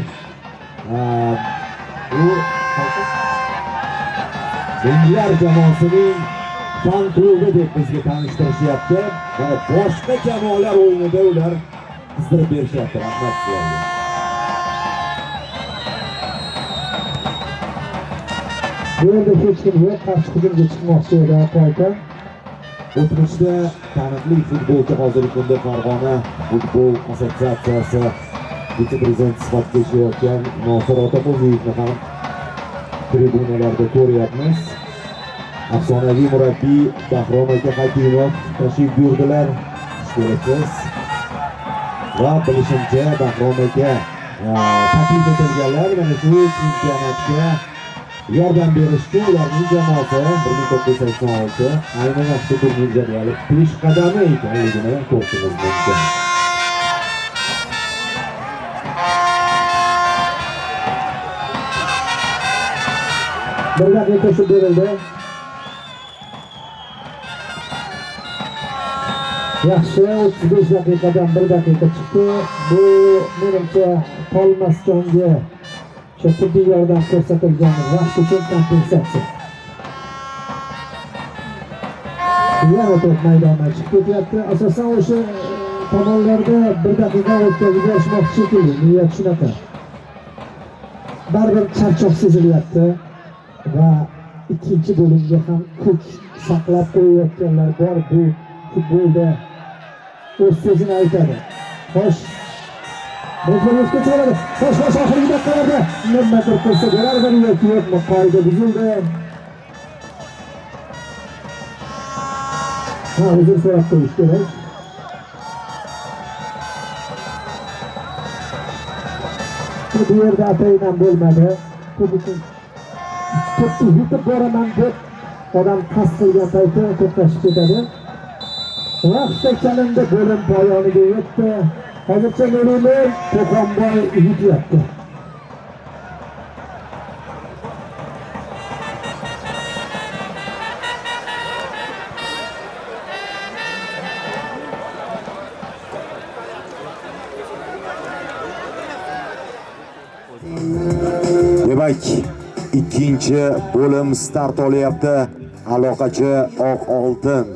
Bu Minglar jamoasining fan klubi deb bizga tanishtirishyapti. Mana boshqa jamoalar o'yinida ular qizdirib berishyapti. Rahmat sizlarga. Bu yerda hech kim yo'q, qarshi hujumga chiqmoqchi edi Oqoltin. O'tmishda taniqli futbolchi, hozirgi kunda Farg'ona futbol assotsiatsiyasi vitse-prezidenti sifatida ishlayotgan Nosir Otaxo'jayevni ham tribunalarda ko'ryapmiz. Afsonaviy murabbiy Bahrom aka Hakimov tashrif buyurdilar. Xush kelibsiz. Va bilishimcha Bahrom aka taklif etilganlar mana shu chempionatga yordam berishga ularning jamoasi 1986 ayni vaqtda turnir jadvali peshqadami ekanligini ko'rishimiz mumkin. Bir daqiqa qo'shib berildi. Yaxshi, 35 daqiqadan 1 daqiqa chiqdi. Bu menimcha Tolmasjonga o'sha tibbiy yordam ko'rsatilgan vaqt uchun kompensatsiya. Yana to'p maydondan chiqib ketyapti. Asosan o'sha tomonlarda 1 daqiqa o'tkazib yuborishmoqchi shekilli. Niyat shunaqa. Baribir charchoq sezilyapti va ikkinchi bo'limga ham kuch saqlab qo'yayotganlar bor. Bu futbolda o'z so'zini aytadi. Xo'sh, Muzaffarovga chiqaradi. Xo'sh, xo'sh, oxirgi daqiqalarda nimadir qilsa bo'larmi yoki yo'qmi? Qoida buzildi. Ha, uzr so'rab qo'yish kerak. Bu yerda atayin ham bo'lmadi. To'pni yutib boraman deb odam qasd qilgan payti to'xtashib ketadi. Vaqt chalindi, bo'lim poyoniga yetdi. Hozircha 0-0 Qo'qonboy yutyapti. Demak, ikkinchi bo'lim start olyapti. Aloqachi Oq Oltin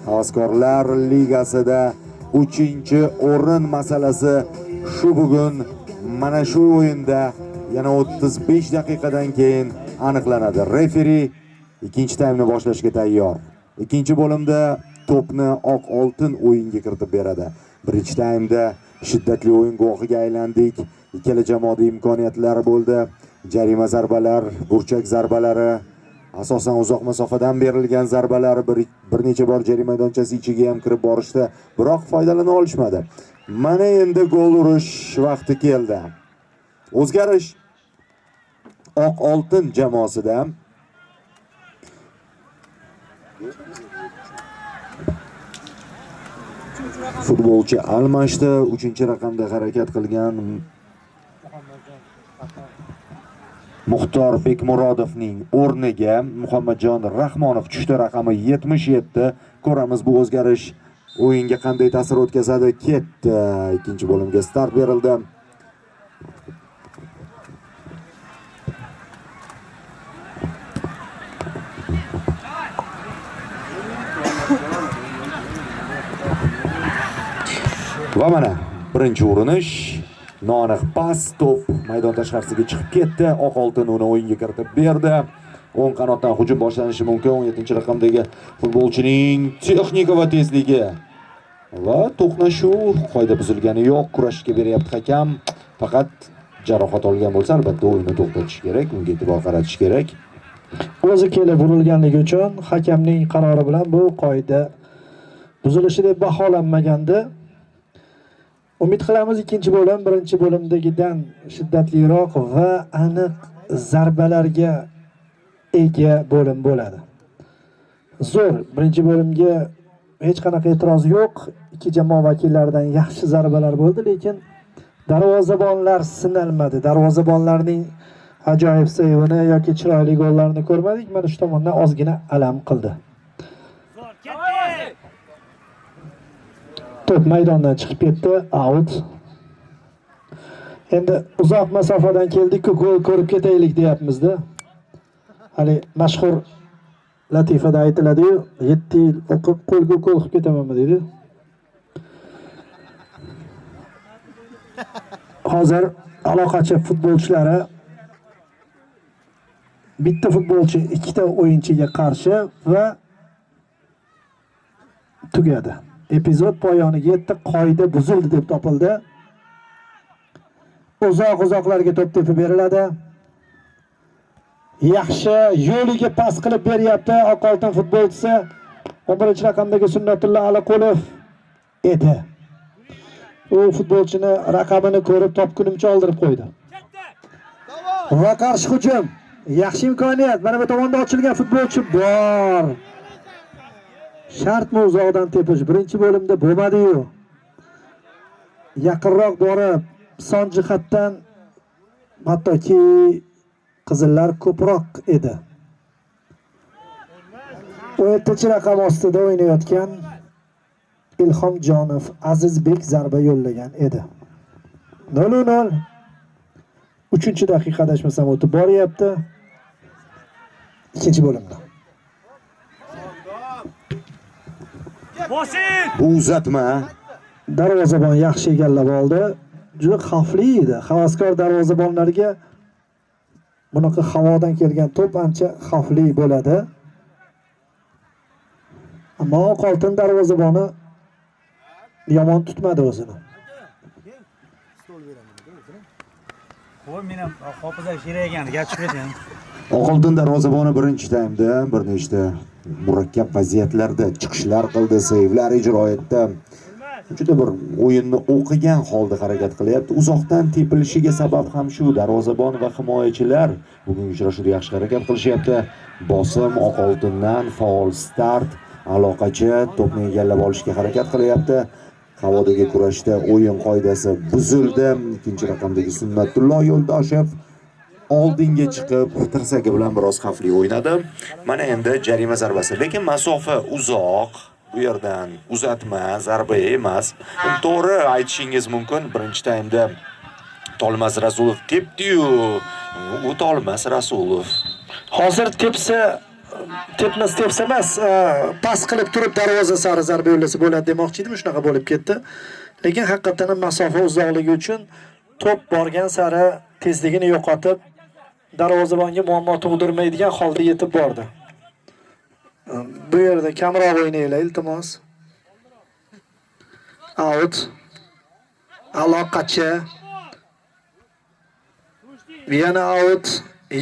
Havaskorlar Ligasida 3-o'rin masalasi shu bugun mana shu o'yinda yana 35 daqiqadan keyin aniqlanadi. Referi ikkinchi taymni boshlashga tayyor. Ikkinchi bo'limda to'pni Oq Oltin o'yinga kiritib beradi. Birinchi taymda shiddatli o'yin guvohiga aylandik. Ikkala jamoada imkoniyatlar bo'ldi. Jarima zarbalar, burchak zarbalari, asosan uzoq masofadan berilgan zarbalar bir necha bor jarima maydonchasi ichiga ham kirib borishdi, biroq foydalana olishmadi. Mana endi gol urish vaqti keldi. O'zgarish Oq Oltin jamoasida. Futbolchi almashdi. 3-raqamda harakat qilgan Muxtor Bekmurodovning o'rniga Muhammadjon Rahmonov tushdi, raqami 77. Ko'ramiz bu o'zgarish o'yinga qanday ta'sir o'tkazadi. Ketdi. Ikkinchi bo'limga start berildi. Va mana birinchi urinish, noaniq pas, to'p maydon tashqarisiga chiqib ketdi. Oq oltin uni o'yinga kiritib berdi. O'ng qanotdan hujum boshlanishi mumkin. 17-raqamdagi futbolchining texnika va tezligi va to'qnashuv, qoida buzilgani yo'q, kurashga beryapti hakam. Faqat jarohat olgan bo'lsa, albatta o'yinni to'xtatish kerak, unga e'tibor qaratish kerak. O'zi kelib urilganligi uchun hakamning qarori bilan bu qoida buzilishi deb baholanmagandi. Umid qilamiz ikkinchi bo'lim birinchi bo'limdagidan shiddatliroq va aniq zarbalarga ega bo'lim bo'ladi. Zo'r, birinchi bo'limga hech qanaqa e'tiroz yo'q. Ikki jamoa vakillaridan yaxshi zarbalar bo'ldi, lekin darvozabonlar sinalmadi. Darvozabonlarning ajoyib seyvini yoki chiroyli gollarini ko'rmadik. Mana shu tomondan ozgina alam qildi. To'p maydondan chiqib ketdi, out. Endi uzoq masofadan keldik-ku, gol ko'rib ketaylik deyapmiz-da. Hali mashhur latifada aytiladi-yu, 7 yil o'qib qo'lga qo'l qilib ketamanmi deydi. Hozir aloqachi futbolchilari bitta futbolchi ikkita o'yinchiga qarshi va tugadi. Epizod poyoniga yetdi, qoida buzildi deb topildi. Uzoq-uzoqlarga to'p tepib beriladi. Yaxshi yo'liga pas qilib beryapti Oq oltin futbolchisi. 11-raqamdagi Sunnatulla Aliqulov edi. U futbolchini raqamini ko'rib topgunimcha oldirib qo'ydi. Va qarshi hujum. Yaxshi imkoniyat. Mana bu tomonda ochilgan futbolchi bor. Shartmi uzoqdan tepish? Birinchi bo'limda bo'lmadi-yu. Yaqinroq borib son jihatdan hattoki qizillar ko'proq edi. 17-raqam ostida o'ynayotgan Ilhomjonov Azizbek zarba yo'llagan edi. 0-0. 3-daqiqa adashmasam o'tib boryapti. Ikkinchi bo'limda. Bu uzatma. Darvozabon yaxshi egallab oldi. Juda xavfli edi. Havaskor darvozabonlarga bunaqa havodan kelgan to'p ancha xavfli bo'ladi. Ammo Oq oltin darvozaboni yomon tutmadi o'zini. Qo'y, men ham hofiza kerak ekan, gap chiqib ketgan. Oq oltin darvozaboni birinchi taymda bir nechta murakkab vaziyatlarda chiqishlar qildi, seyvlar ijro etdi. Juda bir o'yinni o'qigan holda harakat qilyapti. Uzoqdan tepilishiga sabab ham shu, darvozabon va himoyachilar bugungi uchrashuvda yaxshi harakat qilishyapti. Bosim Oq oltindan, faol start, aloqachi to'pni egallab olishga harakat qilyapti. Havodagi kurashda o'yin qoidasi buzildi. 2-raqamdagi Sunnatullo Yo'ldoshev oldinga chiqib tirsagi bilan biroz xavfli o'ynadi. Mana endi jarima zarbasi, lekin masofa uzoq. Bu yerdan uzatma zarba emas. To'g'ri aytishingiz mumkin, birinchi taymda Tolmas Rasulov tepdi-yu, u Tolmas Rasulov. Hozir tepsa tepmas tepsa emas, pas qilib turib darvoza sari zarba yo'llasa bo'ladi demoqchi edim, shunaqa bo'lib ketdi. Lekin haqiqatan ham masofa uzoqligi uchun to'p borgan sari tezligini yo'qotib darvozabonga muammo tug'dirmaydigan holda yetib bordi. Bu yerda kamroq o'ynaylar, iltimos. Out. Aloqachi. Yana out,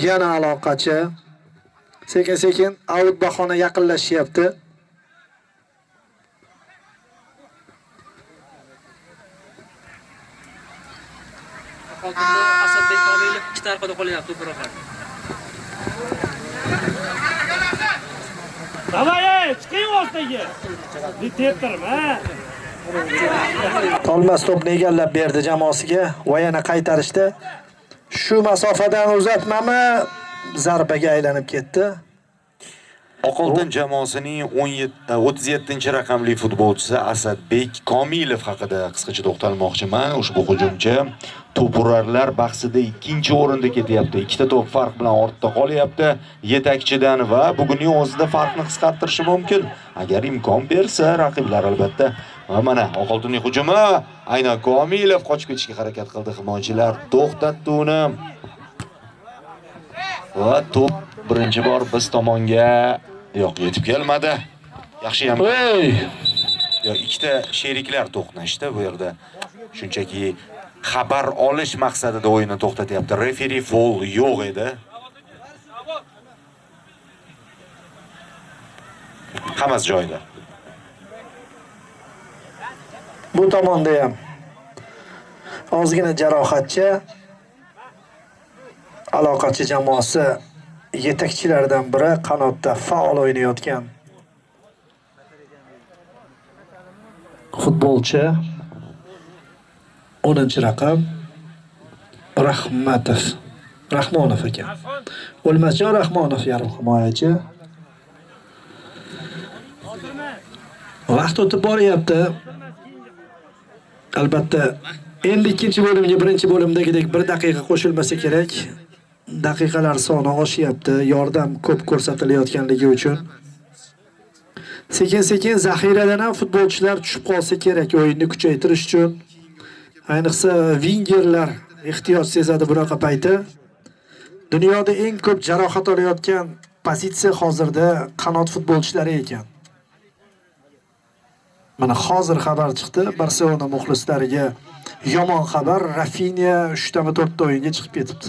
yana aloqachi. Sekin-sekin out bahona yaqinlashyapti. Oltinda Asadbek Komilov ikkita orqada qolyapti biroq. Давай, Bosdagi. Teptirma. Tolmas to'pni egallab berdi jamoasiga va yana qaytarishdi. Shu masofadan uzatmami zarbaga aylanib ketdi. Oqoltin jamoasining 37-raqamli futbolchisi Asadbek Komilov haqida qisqacha to'xtalmoqchiman. Ushbu hujumchi to'purarlar bahsida 2-o'rinda ketyapti. 2ta to'p farq bilan ortda qolyapti yetakchidan va bugunning o'zida farqni qisqartirishi mumkin. Agar imkon bersa raqiblar albatta. Va mana Oqoltinning hujumi, aynan Komilov qochib ketishga harakat qildi. Himoyachilar to'xtatdi uni. Va to'p birinchi bor biz tomonga yo'q, yetib kelmadi. Yaxshi ham. Yo'q, ikkita sheriklar to'qnashdi bu yerda. Shunchaki xabar olish maqsadida o'yinni to'xtatyapti. Referi fol yo'q edi. Hammasi joyida. Bu tomonda ham ozgina jarohatchi aloqachi jamoasi yetakchilaridan biri qanotda faol o'ynayotgan futbolchi 10-raqam Rahmatov, Rahmonov ekan. O'lmasjon Rahmonov yarim himoyachi. Vaqt o'tib boryapti. Albatta endi ikkinchi bo'limga birinchi bo'limdagidek 1 daqiqa qo'shilmasa kerak. Daqiqalar soni oshyapti, yordam ko'p ko'rsatilayotganligi uchun. Sekin-sekin zaxiradan ham futbolchilar tushib qolsa kerak o'yinni kuchaytirish uchun. Ayniqsa vingerlar ehtiyoj sezadi bunaqa payti. Dunyoda eng ko'p jarohat olayotgan pozitsiya hozirda qanot futbolchilari ekan. Mana hozir xabar chiqdi, Barselona muxlislariga yomon xabar, Rafinha 3 ta 4 ta o'yinga chiqib ketibdi.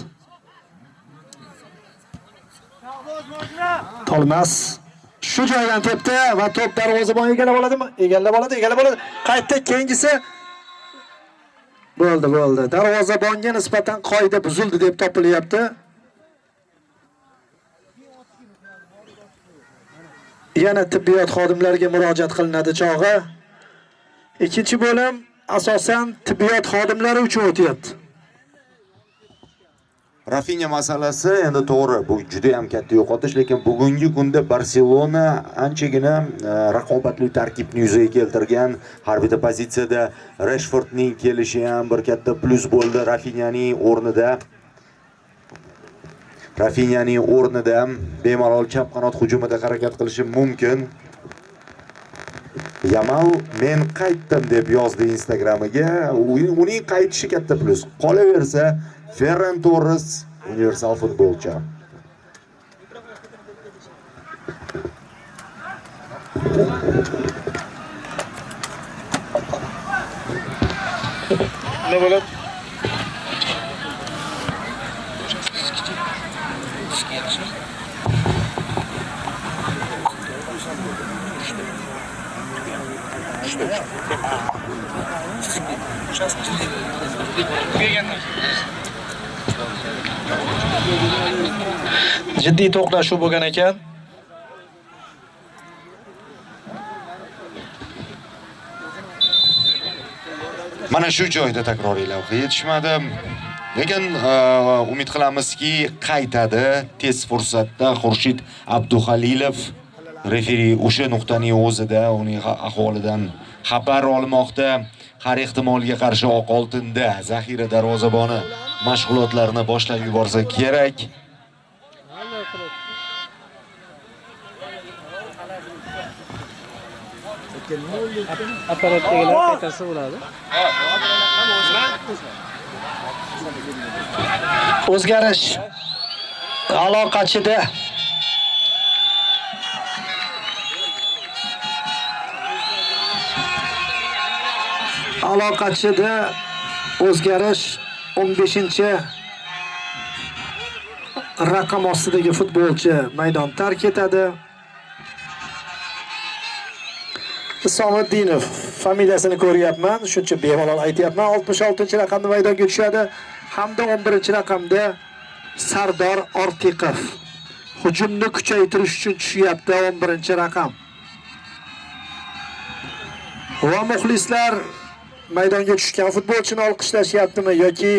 Tolmas shu joydan tepdi va to'p darvozabon egallab oladimi? Egallab oladi, egallab oladi. Qaytdi, keyingisi bo'ldi, bo'ldi. Darvozabonga nisbatan qoida buzildi deb topilyapti. Yana tibbiyot xodimlariga murojaat qilinadi chog'i. Ikkinchi bo'lim asosan tibbiyot xodimlari uchun o'tyapti. Rafinha masalasi endi to'g'ri, bu juda ham katta yo'qotish, lekin bugungi kunda Barselona anchagina raqobatli tarkibni yuzaga keltirgan. Har bitta pozitsiyada Rashfordning kelishi ham bir katta plus bo'ldi Rafinhaning o'rnida. Rafinhaning o'rnida bemalol chap qanot hujumida harakat qilishi mumkin. Yamal men qaytdim deb yozdi Instagramiga. Uning qaytishi katta plus. Qolaversa Ferran Torres universal futbolchi. Ne bo'ladi? Jiddiy to'qnashuv bo'lgan ekan. Mana shu joyda takroriy lavha yetishmadi. Lekin umid qilamizki, qaytadi tez fursatda Xurshid Abduhalilov referi o'sha nuqtaning o'zida uning ahvolidan xabar olmoqda. Har ehtimolga qarshi Oqoltinda zaxira darvozaboni mashg'ulotlarni boshlab yuborsa kerak. Apparatdagilar qaytarsa bo'ladi. O'zgarish aloqachida. Aloqachida o'zgarish 15 raqam ostidagi futbolchi maydon tark etadi. Isomiddinov familiyasini ko'ryapman, shuncha bemalol aytyapman. 66-raqamda maydonga tushadi hamda 11-raqamda Sardor Ortiqov. Hujumni kuchaytirish uchun tushyapti 11-raqam. Va muxlislar maydonga tushgan futbolchini olqishlashyaptimi yoki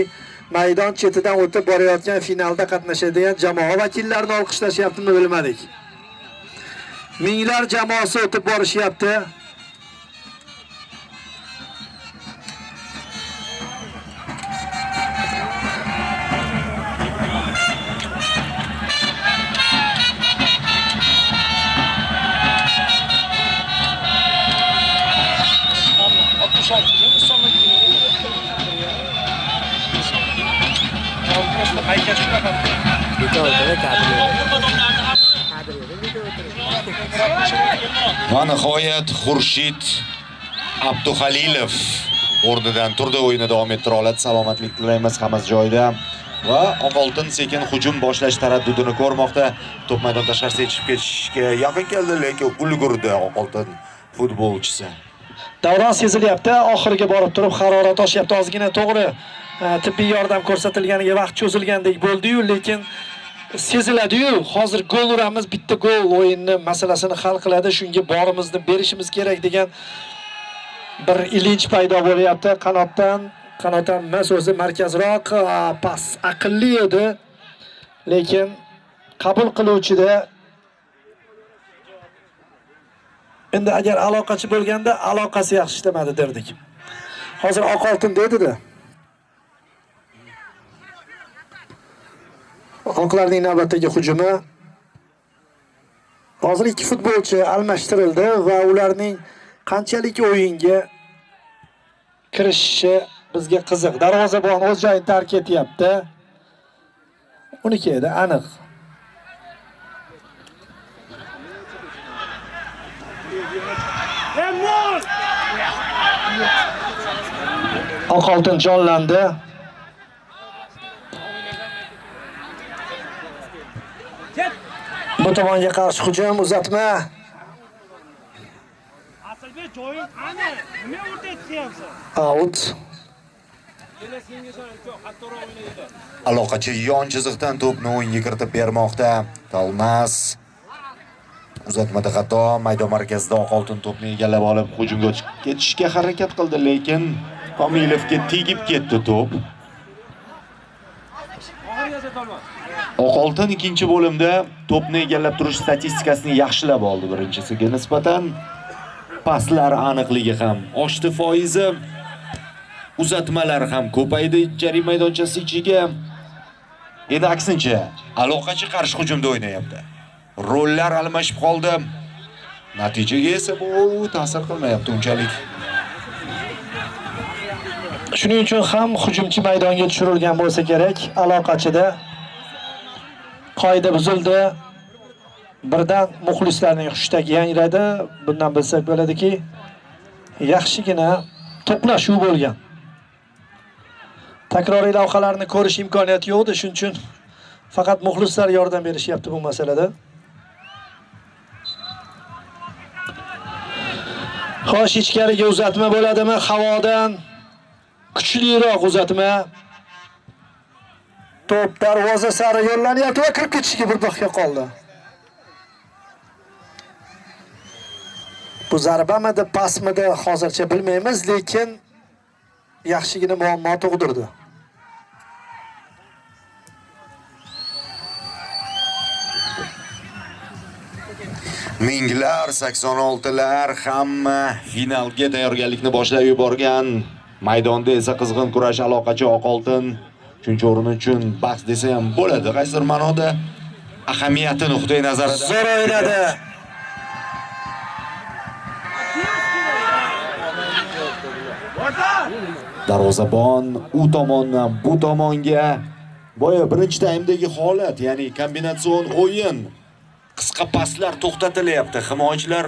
maydon chetidan o'tib borayotgan finalda qatnashadigan jamoa vakillarini olqishlashyaptimi bilmadik. Minglar jamoasi o'tib borishyapti. Va nihoyat Xurshid Abduhalilov o'rnidan turdi, o'yini davom ettira oladi. Salomatlik tilaymiz, hammasi joyida. Va Oqoltin sekin hujum boshlash taraddudini ko'rmoqda. To'p maydon tashqarisiga chiqib ketishga yaqin keldi, lekin ulgurdi Oqoltin futbolchisi. Davron sezilyapti, oxiriga borib turib harorat oshyapti. Ozgina to'g'ri tibbiy yordam ko'rsatilganiga vaqt cho'zilgandek bo'ldi-yu, lekin seziladi-yu, hozir gol uramiz, bitta gol o'yinni masalasini hal qiladi, shunga borimizni berishimiz kerak degan bir ilinj paydo bo'lyapti. Qanotdan, qanotdan emas, o'zi markazroq pas aqlli edi, lekin qabul qiluvchida endi agar aloqachi bo'lganda aloqasi yaxshi ishlamadi derdik. Hozir Oqoltin dedi-da. Oqlarning navbatdagi hujumi. Hozir ikki futbolchi almashtirildi va ularning qanchalik o'yinga kirishishi bizga qiziq. Darvozabon o'z joyini tark etyapti. Uniki edi aniq. Oqoltin jonlandi. Bu tomonga qarshi hujum, uzatma. Asilbek joying qani? Nima o'rtaga chiqyapsan? Out. Aloqachi yon chiziqdan to'pni o'yinga kiritib bermoqda. Talmas uzatmada xato, maydon markazida Oqoltin to'pni egallab olib hujumga chiqib ketishga harakat qildi, lekin Komilovga tegib ketdi to'p. Oqoltin ikkinchi bo'limda to'pni egallab turish statistikasini yaxshilab oldi birinchisiga nisbatan. Paslar aniqligi ham oshdi foizi, uzatmalar ham ko'paydi jarima maydonchasi ichiga. Endi aksincha, aloqachi qarshi hujumda o'ynayapti. Rollar almashib qoldi. Natijaga esa bu ta'sir qilmayapti unchalik. Shuning uchun ham hujumchi maydonga tushirilgan bo'lsa kerak. Aloqachida qoida buzildi. Birdan muxlislarning xushtagi yangradi. Bundan bilsak bo'ladiki, yaxshigina to'qnashuv bo'lgan. Takroriy lavhalarni ko'rish imkoniyati yo'q edi, shuning uchun faqat muxlislar yordam berishyapti bu masalada. Xo'sh, ichkariga uzatma bo'ladimi? Havodan kuchliroq uzatma. To'p darvoza sari yo'llanyapti va kirib ketishiga bir daqiqa qoldi. Bu zarbamidi, pasmidi hozircha bilmaymiz, lekin yaxshigina muammo tug'dirdi. Minglar, 86lar hamma finalga tayyorgarlikni boshlab yuborgan. Maydonda esa qizg'in kurash, aloqachi Oqoltin uchinchi o'rin uchun bahs desa ham bo'ladi. Qaysidir ma'noda ahamiyati nuqtai nazaridan zo'r o'ynadi. Darvozabon u tomondan bu tomonga, boya birinchi taymdagi holat, ya'ni kombinatsion o'yin, qisqa paslar to'xtatilyapti, himoyachilar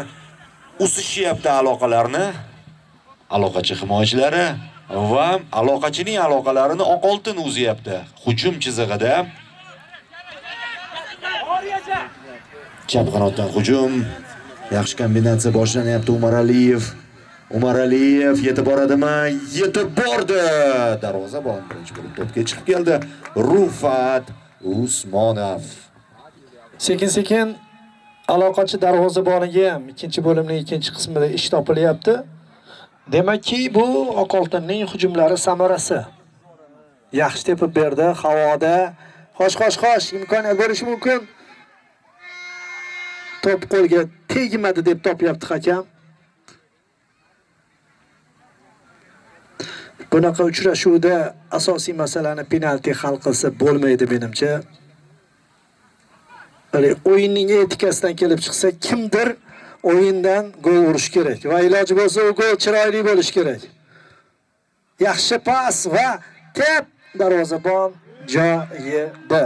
uzishyapti aloqalarni. Aloqachi himoyachilari va aloqachining aloqalarini Oqoltin uzyapti. Hujum chizig'ida chap qanotdan hujum, yaxshi kombinatsiya boshlanyapti. Umaraliyev yetib boradimi? Yetib bordi. Darvozabon birinchi bo'lib to'pga chiqib keldi. Rufat Usmonov. Sekin-sekin Aloqachi darvozaboniga ham ikkinchi bo'limning ikkinchi qismida ish topilyapti. Demakki, bu Oqoltinning hujumlari samarasi. Yaxshi tepib berdi havoda. Xo'sh, xo'sh, xo'sh, imkoniyat bo'lishi mumkin. To'p qo'lga tegmadi deb topyapti hakam. Bunaqa uchrashuvda asosiy masalani penalti hal qilsa bo'lmaydi menimcha. O'yinning etikasidan kelib chiqsa, kimdir o'yindan gol urish kerak va iloji bo'lsa u gol chiroyli bo'lishi kerak. Yaxshi pas va tep, darvozabon joyida.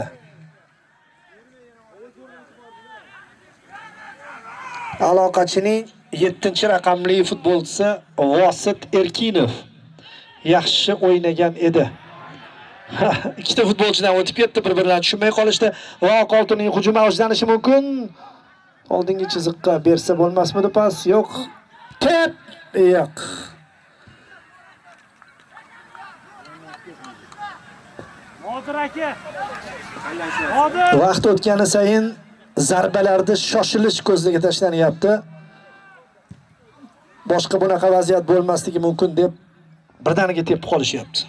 Aloqachining 7-raqamli futbolchisi Vosit Erkinov yaxshi o'ynagan edi. Ikkita futbolchidan o'tib ketdi, bir-birlarini tushunmay qolishdi va Oqoltinning hujumi avjlanishi mumkin. Oldingi chiziqqa bersa bo'lmasmidi pas? Yo'q. Tep, yo'q. Nodir aka. Nodir. Vaqt o'tgani sayin zarbalarda shoshilish ko'zga tashlanyapti. Boshqa bunaqa vaziyat bo'lmasligi mumkin deb birdaniga tepib qolishyapti.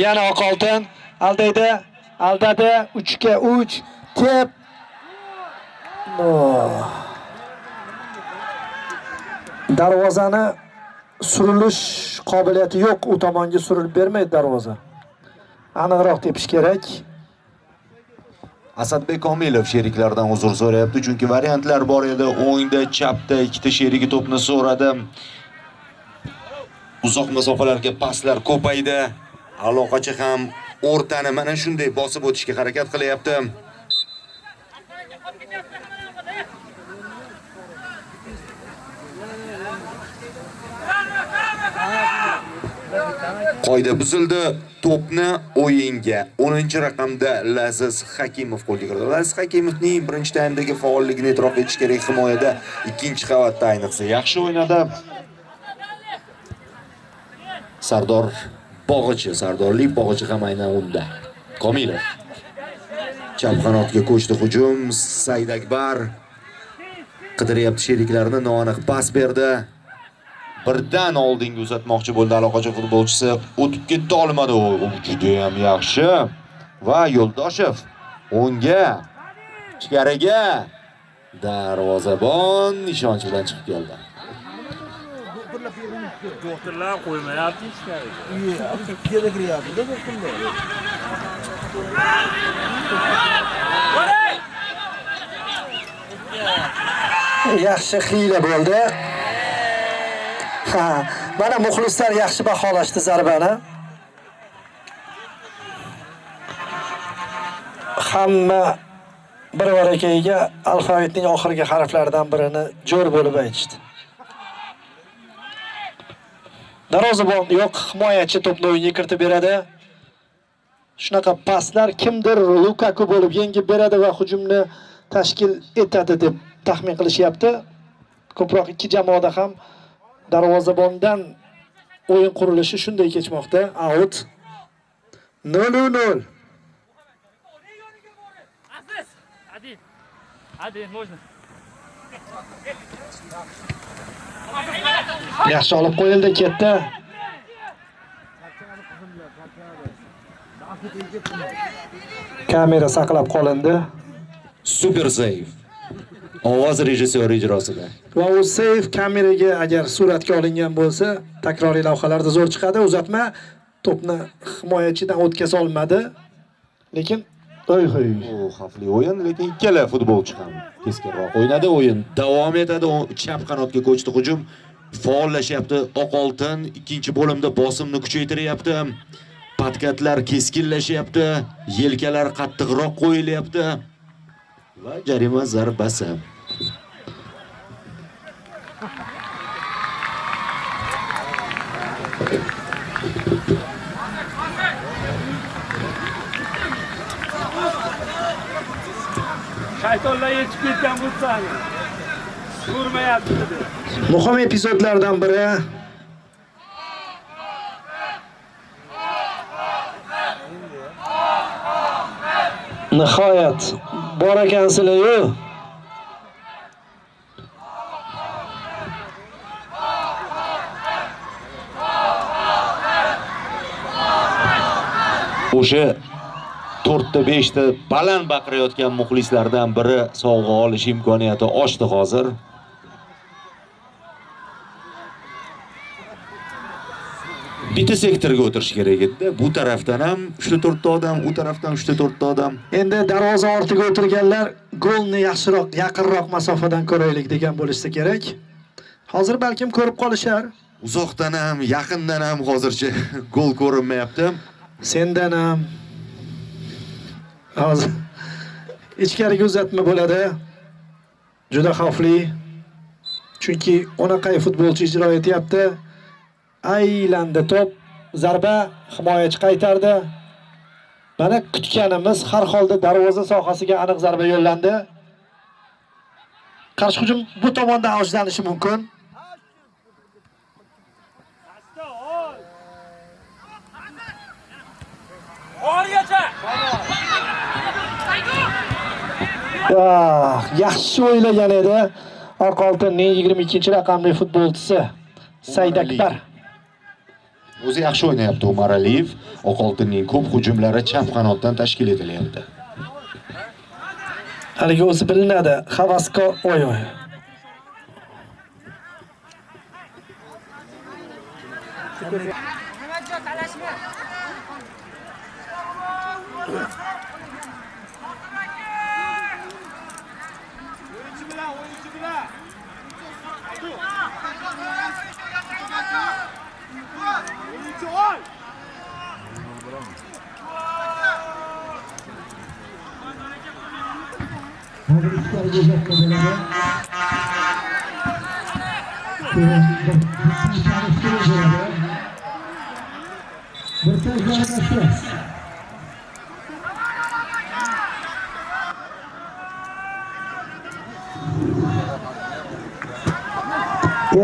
Yana Oqoltin aldaydi, aldadi, 3ga 3 tep. Darvozani surilish qobiliyati yo'q, u tomonga surilib bermaydi darvoza. Aniqroq tepish kerak. Asadbek Komilov sheriklardan uzr so'rayapti, chunki variantlar bor edi. O'ngda, chapda ikkita sherigi to'pni so'radi. Uzoq masofalarga paslar ko'paydi. Aloqachi ham o'rtani mana shunday bosib o'tishga harakat qilyapti. Qoida buzildi. To'pni o'yinga 10-raqamda Laziz Hakimov qo'lga kiritdi. Laziz Hakimovning birinchi taymdagi faolligini e'tirof etish kerak himoyada, ikkinchi qavatda ayniqsa yaxshi o'ynadi. Sardor Bog'ichi, Sardorlik Bog'ichi ham aynan unda. Komilov chap qanotga ko'chdi hujum. Said Akbar qidiryapti sheriklarini, noaniq pas berdi. Birdan oldinga uzatmoqchi bo'ldi aloqachi futbolchisi, o'tib keta olmadi. U juda ham yaxshi. Va Yo'ldoshev o'ngga, ichkariga, darvozabon ishonch bilan chiqib keldi. Doktorlar qo'ymayapti ichkariga. Piyoda kiryapti-da doktorlar. Yaxshi xiyla bo'ldi. Ha, mana muxlislar yaxshi baholashdi zarbani. Hamma bir varakayiga alfabetning oxirgi harflaridan birini jo'r bo'lib aytishdi. Darvozabon yo'q, himoyachi to'pni o'yinga kiritib beradi. Shunaqa paslar kimdir Lukaku bo'lib yengib beradi va hujumni tashkil etadi deb taxmin qilishyapti. Ko'proq ikki jamoada ham darvozabondan o'yin qurilishi shunday kechmoqda. Out. 0-0. Один. Один, можно. Yaxshi olib qo'yildi, ketdi. Kamera saqlab qolindi. Super save. Ovoz rejissyori ijrosida. Va u save kameraga agar suratga olingan bo'lsa, takroriy lavhalarda zo'r chiqadi. Uzatma to'pni himoyachidan o'tkaza olmadi. Lekin oy hoy. U xavfli o'yin, lekin ikkala futbolchi ham keskinroq o'ynadi. O'yin davom etadi. Chap qanotga ko'chdi hujum. Faollashyapti Oqoltin. Ikkinchi bo'limda bosimni kuchaytiryapti. Podkatlar keskinlashyapti, yelkalar qattiqroq qo'yilyapti va jarima zarbasi. Shaytonlar yetib ketgan bo'lsa, ko'rmayapti dedi. Muhim epizodlardan biri. Nihoyat bor ekansizlar-yu. O'sha 4 ta 5 ta baland baqirayotgan muxlislardan biri sovg'a olish imkoniyati ochdi hozir. Bitta sektorga o'tirish kerak edi. Bu tarafdan ham 3 ta 4 ta odam, u tarafdan 3 ta 4 ta odam. Endi darvoza ortiga o'tirganlar golni yaxshiroq, yaqinroq masofadan ko'raylik degan bo'lishsa kerak. Hozir balkim ko'rib qolishar. Uzoqdan ham, yaqindan ham hozircha gol ko'rinmayapti. Sendan ham hozir ichkariga uzatma bo'ladi. Juda xavfli. Chunki unaqa futbolchi ijro etyapti. Aylandi to'p, zarba, himoyachi qaytardi. Mana kutganimiz har holda darvoza sohasiga aniq zarba yo'llandi. Qarshi hujum bu tomondan avjlanishi mumkin. Oxirigacha. Ah, yaxshi o'ylagan edi. Oq oltinning 22-raqamli futbolchisi Saidakbar. O'zi yaxshi o'ynayapti Umar Aliyev. Oq oltinning ko'p hujumlari chap qanotdan tashkil etilyapti. Haligi o'zi bilinadi. Havaskor, oy oy. O'yinchi bilan, o'yinchi bilan. O'yinchi ol.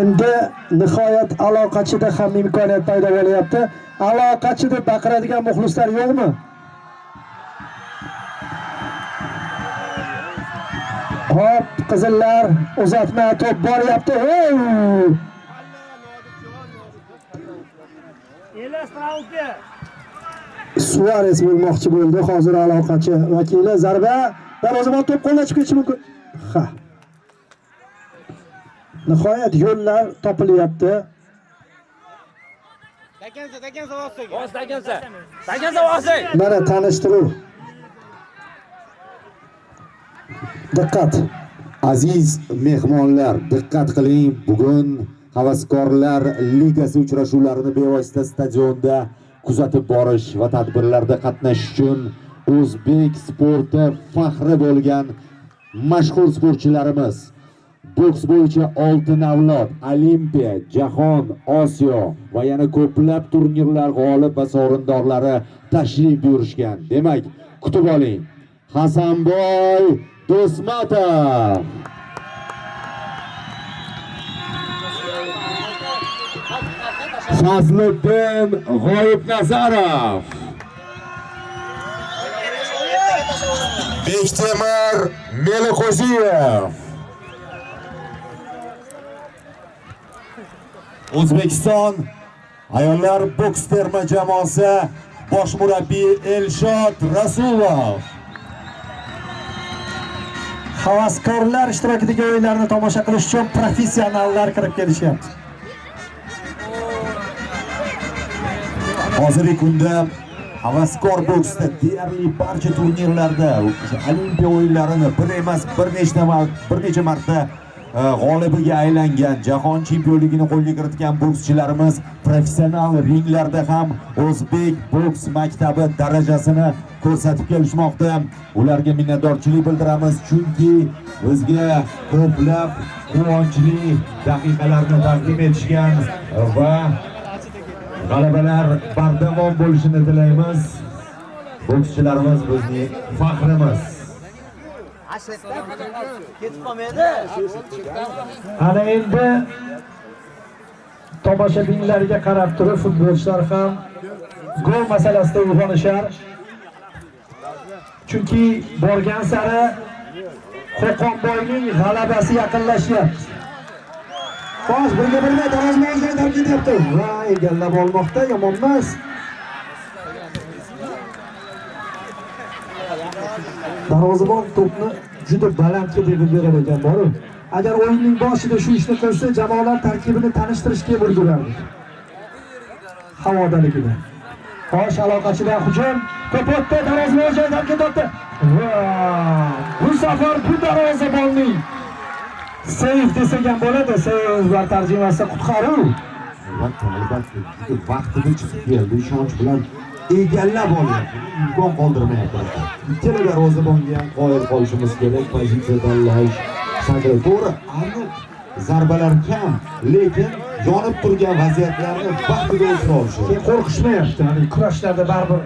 Endi nihoyat aloqachida ham imkoniyat paydo bo'lyapti. Aloqachi deb baqiradigan muxlislar yo'qmi? Hop, qizillar uzatma, to'p boryapti. Hey! Suarez bo'lmoqchi bo'ldi. Hozir aloqachi vakili zarba, darvozabon to'p qo'ldan chiqib ketishi mumkin. Ha. Nihoyat yo'llar topilyapti. Dakansa, dakansa bossaga. Bos dakansa. Dakansa bosing. Mana tanishtiruv. Diqqat. Aziz mehmonlar, diqqat qiling. Bugun Havaskorlar Ligasi uchrashuvlarini bevosita stadionda kuzatib borish va tadbirlarda qatnashish uchun o'zbek sporti faxri bo'lgan mashhur sportchilarimiz, boks bo'yicha oltin avlod, olimpiya, jahon, Osiyo va yana ko'plab turnirlar g'olib va sovrindorlari tashrif buyurishgan. Demak, kutib oling. Hasanboy Do'stmatov. Fazliddin G'oyibnazarov. Bektemir Meliqo'ziyev. O'zbekiston ayollar boks terma jamoasi bosh murabbiyi Elshod Rasulov. Havaskorlar ishtirokidagi o'yinlarni tomosha qilish uchun professionallar kirib kelishyapti. Hozirgi kunda havaskor boksda deyarli barcha turnirlarda, o'sha olimpiya o'yinlarini bir emas, bir necha marta g'olibiga aylangan, jahon chempionligini qo'lga kiritgan bokschilarimiz professional ringlarda ham o'zbek boks maktabi darajasini ko'rsatib kelishmoqda. Ularga minnatdorchilik bildiramiz, chunki bizga ko'plab quvonchli daqiqalarni taqdim etishgan va g'alabalar bardavom bo'lishini tilaymiz. Bokschilarimiz bizning faxrimiz. Ana endi tomoshabinlarga qarab turib futbolchilar ham gol masalasida uyg'onishar. Chunki borgan sari Qo'qonboyning g'alabasi yaqinlashyapti. Bosh birga birga darvozabon qaytarib ketyapti va egallab olmoqda, yomon emas. Darvozabon to'pni juda balandga deb berar ekan, boru. Agar o'yinning boshida shu ishni qilsa, jamoalar tarkibini tanishtirishga ulgurardi. Havodaligida. Xo'sh, aloqachidan hujum. To'p o'tdi, darvozabon joyidan ketdi. Va bu safar bu darvozabonning seyf desak ham bo'ladi. Seyf tarjimasi qutqaruv. Albatta, albatta, juda vaqtida chiqib keldi, ishonch bilan egallab olyapti. Imkon qoldirmayapti. Ikkala darvozabonga ham qoyil qolishimiz kerak. Pozitsiya tanlash, sakrash. To'g'ri, aniq zarbalar kam, lekin yonib turgan vaziyatlarni vaqtida o'chira olishi. Keyin qo'rqishmayapti. Ya'ni kurashlarda baribir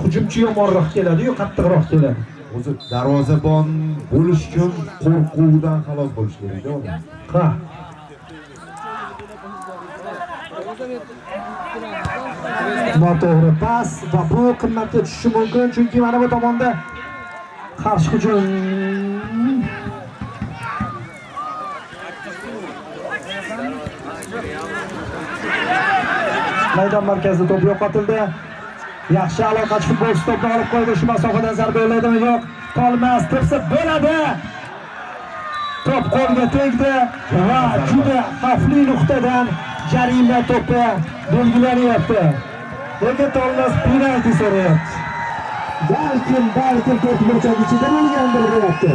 hujumchi yomonroq keladi-yu, qattiqroq keladi. O'zi darvozabon bo'lish uchun qo'rquvdan xalos bo'lish kerak, odam. Ha. Noto'g'ri pas va bu qimmatga tushishi mumkin, chunki mana bu tomonda qarshi hujum. Maydon markazida to'p yo'qotildi. Yaxshi aloqachi futbolchi to'pni olib qo'ydi. Shu masofadan zarba yo'llaydimi? Yo'q. Tolmas tepsa bo'ladi. To'p qo'lga tegdi va juda xavfli nuqtadan jarima to'pi belgilanyapti. Lekin Tolmas penalti so'rayapti. Balkim to'p burchak ichida bo'lgandir deyapti.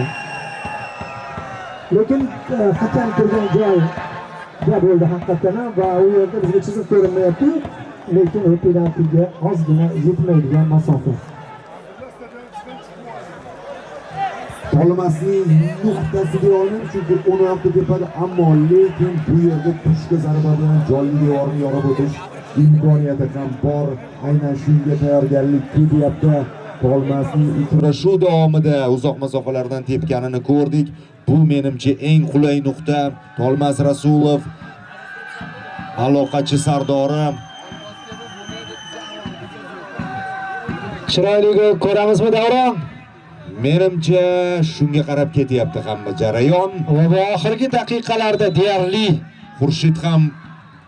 Lekin hakam turgan joyda bo'ldi haqiqatan ham va u yerda bizga chiziq ko'rinmayapti. Lekin u penaltiga ozgina yetmaydigan masofa. Tolmasning nuqtasi deya olmayman, chunki 16 tepada, ammo lekin bu yerda kuchli zarba bilan jonli devorni yorib o'tish imkoniyati ham bor. Aynan shunga tayyorgarlik ko'ryapti. Tolmasning uchrashuv davomida uzoq masofalardan tepganini ko'rdik. Bu menimcha eng qulay nuqta. Tolmas Rasulov aloqachi sardori. Chiroyli gol ko'ramizmi Davron? Menimcha shunga qarab ketyapti hamma jarayon. Va bu oxirgi daqiqalarda deyarli Xurshid ham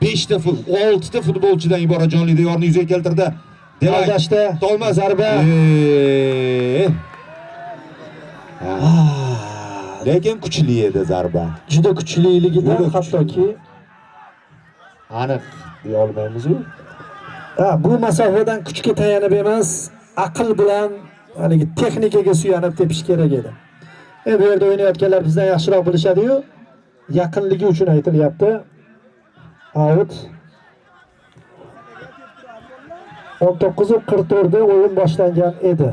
5 ta 6 ta futbolchidan iborat jonli devorni yuzaga keltirdi. Demak, aldashda Tolmas zarba. Lekin kuchli edi zarba. Juda kuchliligidan Juda hattoki aniq deya olmaymiz-u. Ha, bu masofadan kuchga tayanib emas, aql bilan haligi texnikaga suyanib tepish kerak edi. Bu yerda o'ynayotganlar bizdan yaxshiroq bilishadi-yu, yaqinligi uchun aytilyapti. Out. 19:44 da o'yin boshlangan edi.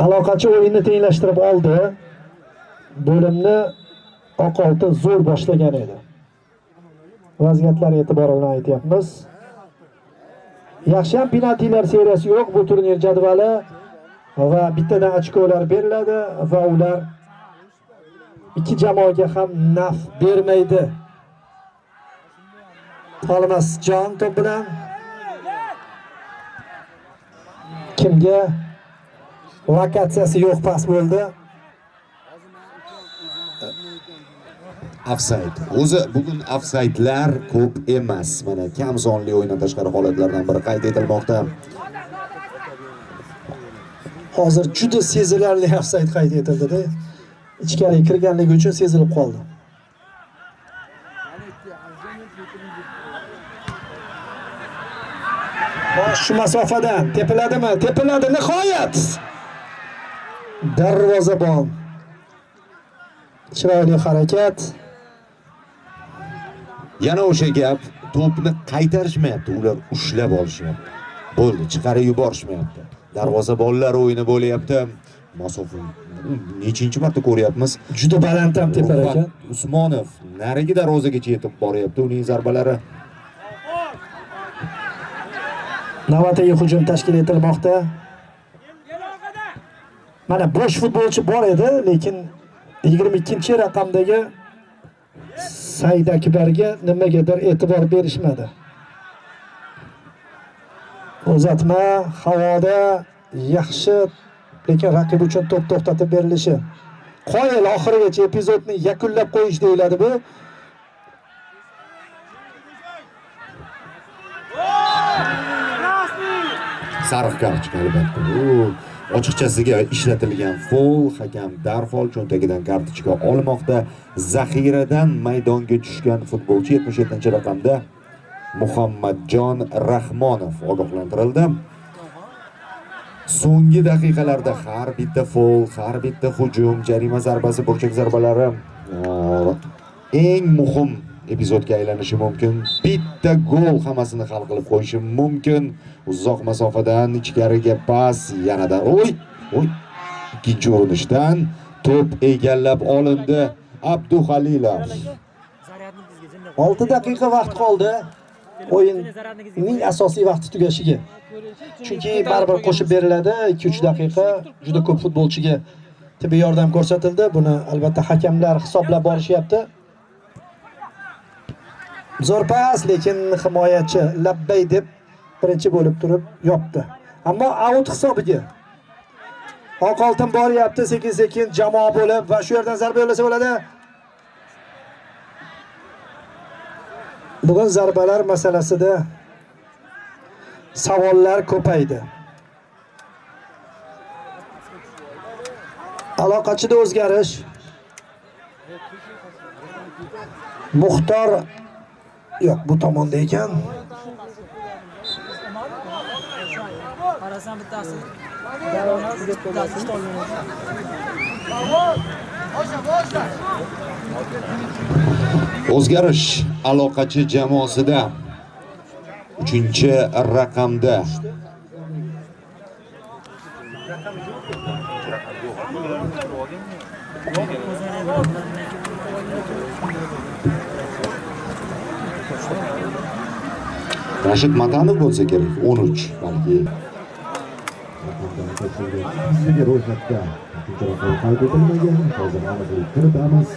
Aloqachi o'yinni tenglashtirib oldi. Bo'limni oq oltin zo'r boshlagan edi. Vaziyatlar e'tibori bilan aytyapmiz. Yaxshi ham penaltilar seriyasi yo'q bu turnir jadvali va bittadan ochkolar beriladi va ular ikki jamoaga ham naf bermaydi. Tolmasjon to'p bilan kimga lokatsiyasi yo'q pas bo'ldi. Offside. O'zi bugun offside'lar ko'p emas. Mana kam sonli o'yindan tashqari holatlardan biri qayd etilmoqda. Hozir juda sezilarli offside qayd etildi-da. Ichkariga kirganligi uchun sezilib qoldi. Xo'sh, shu masofadan tepiladimi? Tepiladi nihoyat. Darvozabon. Chiroyli harakat. Yana o'sha gap, to'pni qaytarishmayapti, ular ushlab olishyapti. Bo'ldi, chiqarib yuborishmayapti. Darvozabonlar o'yini bo'lyapti. Masofa nechinchi marta ko'ryapmiz. Juda baland ham tepar ekan. Usmonov narigi darvozagacha yetib boryapti. Uning zarbalari Navbatdagi hujum tashkil etilmoqda. Mana bo'sh futbolchi bor edi, lekin 22-raqamdagi Said Akbarga nimagadir e'tibor berishmadi. Uzatma havoda yaxshi, lekin raqib uchun to'p to'xtatib berilishi. Qoyil oxirigacha epizodni yakunlab qo'yish deyiladi bu. Sariq kartochka albatta. U ochiqchasiga ishlatilgan fol, hakam darhol cho'ntagidan kartochka olmoqda. Zaxiradan maydonga tushgan futbolchi 77-raqamda Muhammadjon Rahmonov ogohlantirildi. So'nggi daqiqalarda har bitta fol, har bitta hujum, jarima zarbasi, burchak zarbalari eng muhim epizodga aylanishi mumkin. Bitta gol hammasini hal qilib qo'yishi mumkin. Uzoq masofadan ichkariga pas, yanada oy, oy, ikkinchi urinishdan to'p egallab olindi Abduhalilov. 6 daqiqa vaqt qoldi o'yinning asosiy vaqti tugashiga. Chunki baribir qo'shib beriladi 2-3 daqiqa. Juda ko'p futbolchiga tibbiy yordam ko'rsatildi. Buni albatta hakamlar hisoblab borishyapti. Zo'r pas, lekin himoyachi labbay deb birinchi bo'lib turib yopdi. Ammo out hisobiga. Oq oltin boryapti sekin-sekin jamoa bo'lib va shu yerdan zarba yo'llasa bo'ladi. Bugun zarbalar masalasida savollar ko'paydi. Aloqachida o'zgarish. Muxtor yo'q, bu tomonda ekan. Qarasam bittasi. Bittasi ikkita olgan. O'zgarish aloqachi jamoasida 3-raqamda Rashid Matanov bo'lsa kerak, 13 balki. Ro'yxatda 3-raqam qayd etilmagan, hozir aniqlik kiritamiz.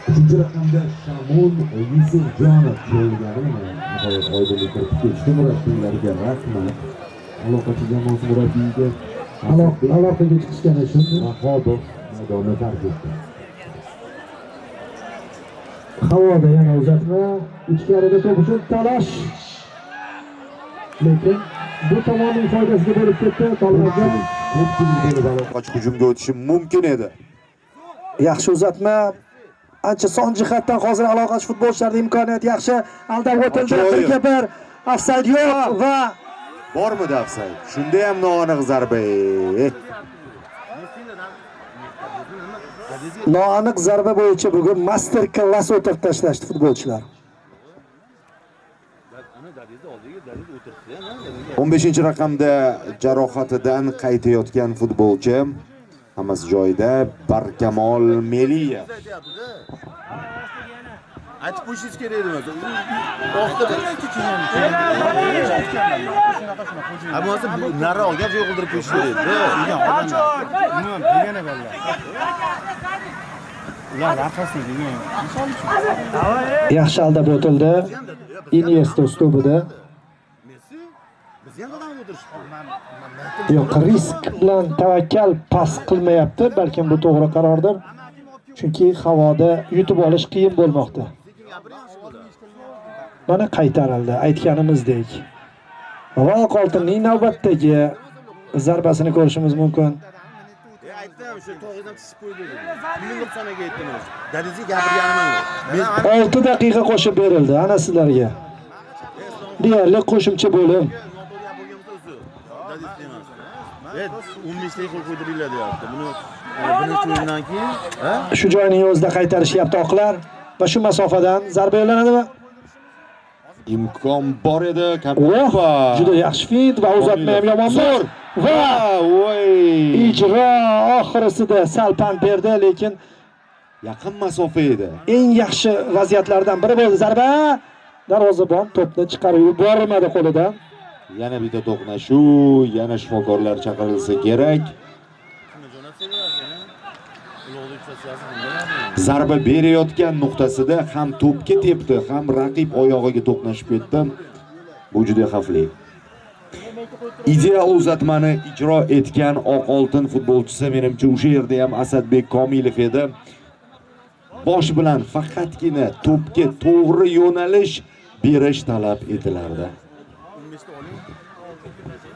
Uchinchi raqamda Shamun Yusufjonov qo'lgani nihoyat oydinlik kiritib ketishdi. Murabbiylarga rahmat. Aloqachi jamoasi murabbiyiga Aloqaga chiqishgani uchun Vahobov maydonni tark etdi. Havoda yana uzatma, ichkarida to'p uchun talash. Lekin bu tomonning foydasiga bo'lib ketdi. Tolg'aga ko'pchilik bo'lib aloqachi hujumga o'tishi mumkin edi. Yaxshi uzatma. Ancha son jihatdan hozir aloqachi futbolchilarning imkoniyati yaxshi. Aldab o'tildi. Birga bir ofsayd yo'q va bormidi ofsayd? Shunda ham noaniq zarba. Noaniq zarba bo'yicha bugun master klass o'tirib tashlashdi futbolchilar. 15-raqamda jarohatidan qaytayotgan futbolchi hammasi joyida Barkamol Meliyev. Aytib qo'yishingiz kerak edi o'zi. Ha, bo'lmasa nari olgan joy qildirib qo'yish kerak edi. Umuman begona bolalar. Ular orqasida degan. Misol uchun. Yaxshi aldab o'tildi. Iniesta uslubida. Biz ham odam o'tirishdi. Yo'q, risk bilan tavakkal pas qilmayapti, balkim bu to'g'ri qarordir. Chunki havoda yutib olish qiyin bo'lmoqda. Mana qaytarildi, aytganimizdek. Va Oq oltinning navbatdagi zarbasini ko'rishimiz mumkin. Aytdim, shu to'g'ridan tushib qo'ydi dedi. 1090 ga aytdim o'zi. Dadangizga gapirganim yo'q. 6 daqiqa qo'shib berildi ana sizlarga. Deyarli qo'shimcha bo'lim. Dadasi emas. Evet, 15 ta qo'l qo'ydiringlar deyapti. Buni birinchi o'yindan keyin, ha? Shu joyning o'zida qaytarishyapti oqlar va shu masofadan zarba yo'llanadimi? Imkon bor edi. Oh, juda yaxshi fint va uzatma ham yomon emas. Va voy! Ijro oxirisida sal pand berdi, lekin Yaqin masofa edi. Eng yaxshi vaziyatlardan biri bo'ldi zarba. Darvozabon to'pni chiqarib yubormadi qo'lidan. Yana bitta to'qnashuv, yana shifokorlar chaqirilsa kerak. Zarba berayotgan nuqtasida ham to'pga tepdi, ham raqib oyog'iga to'qnashib ketdi. Bu juda xavfli. Ideal uzatmani ijro etgan Oq Oltin futbolchisi menimcha o'sha yerda ham Asadbek Komilov edi. Bosh bilan faqatgina to'pga to'g'ri yo'nalish berish talab etilardi.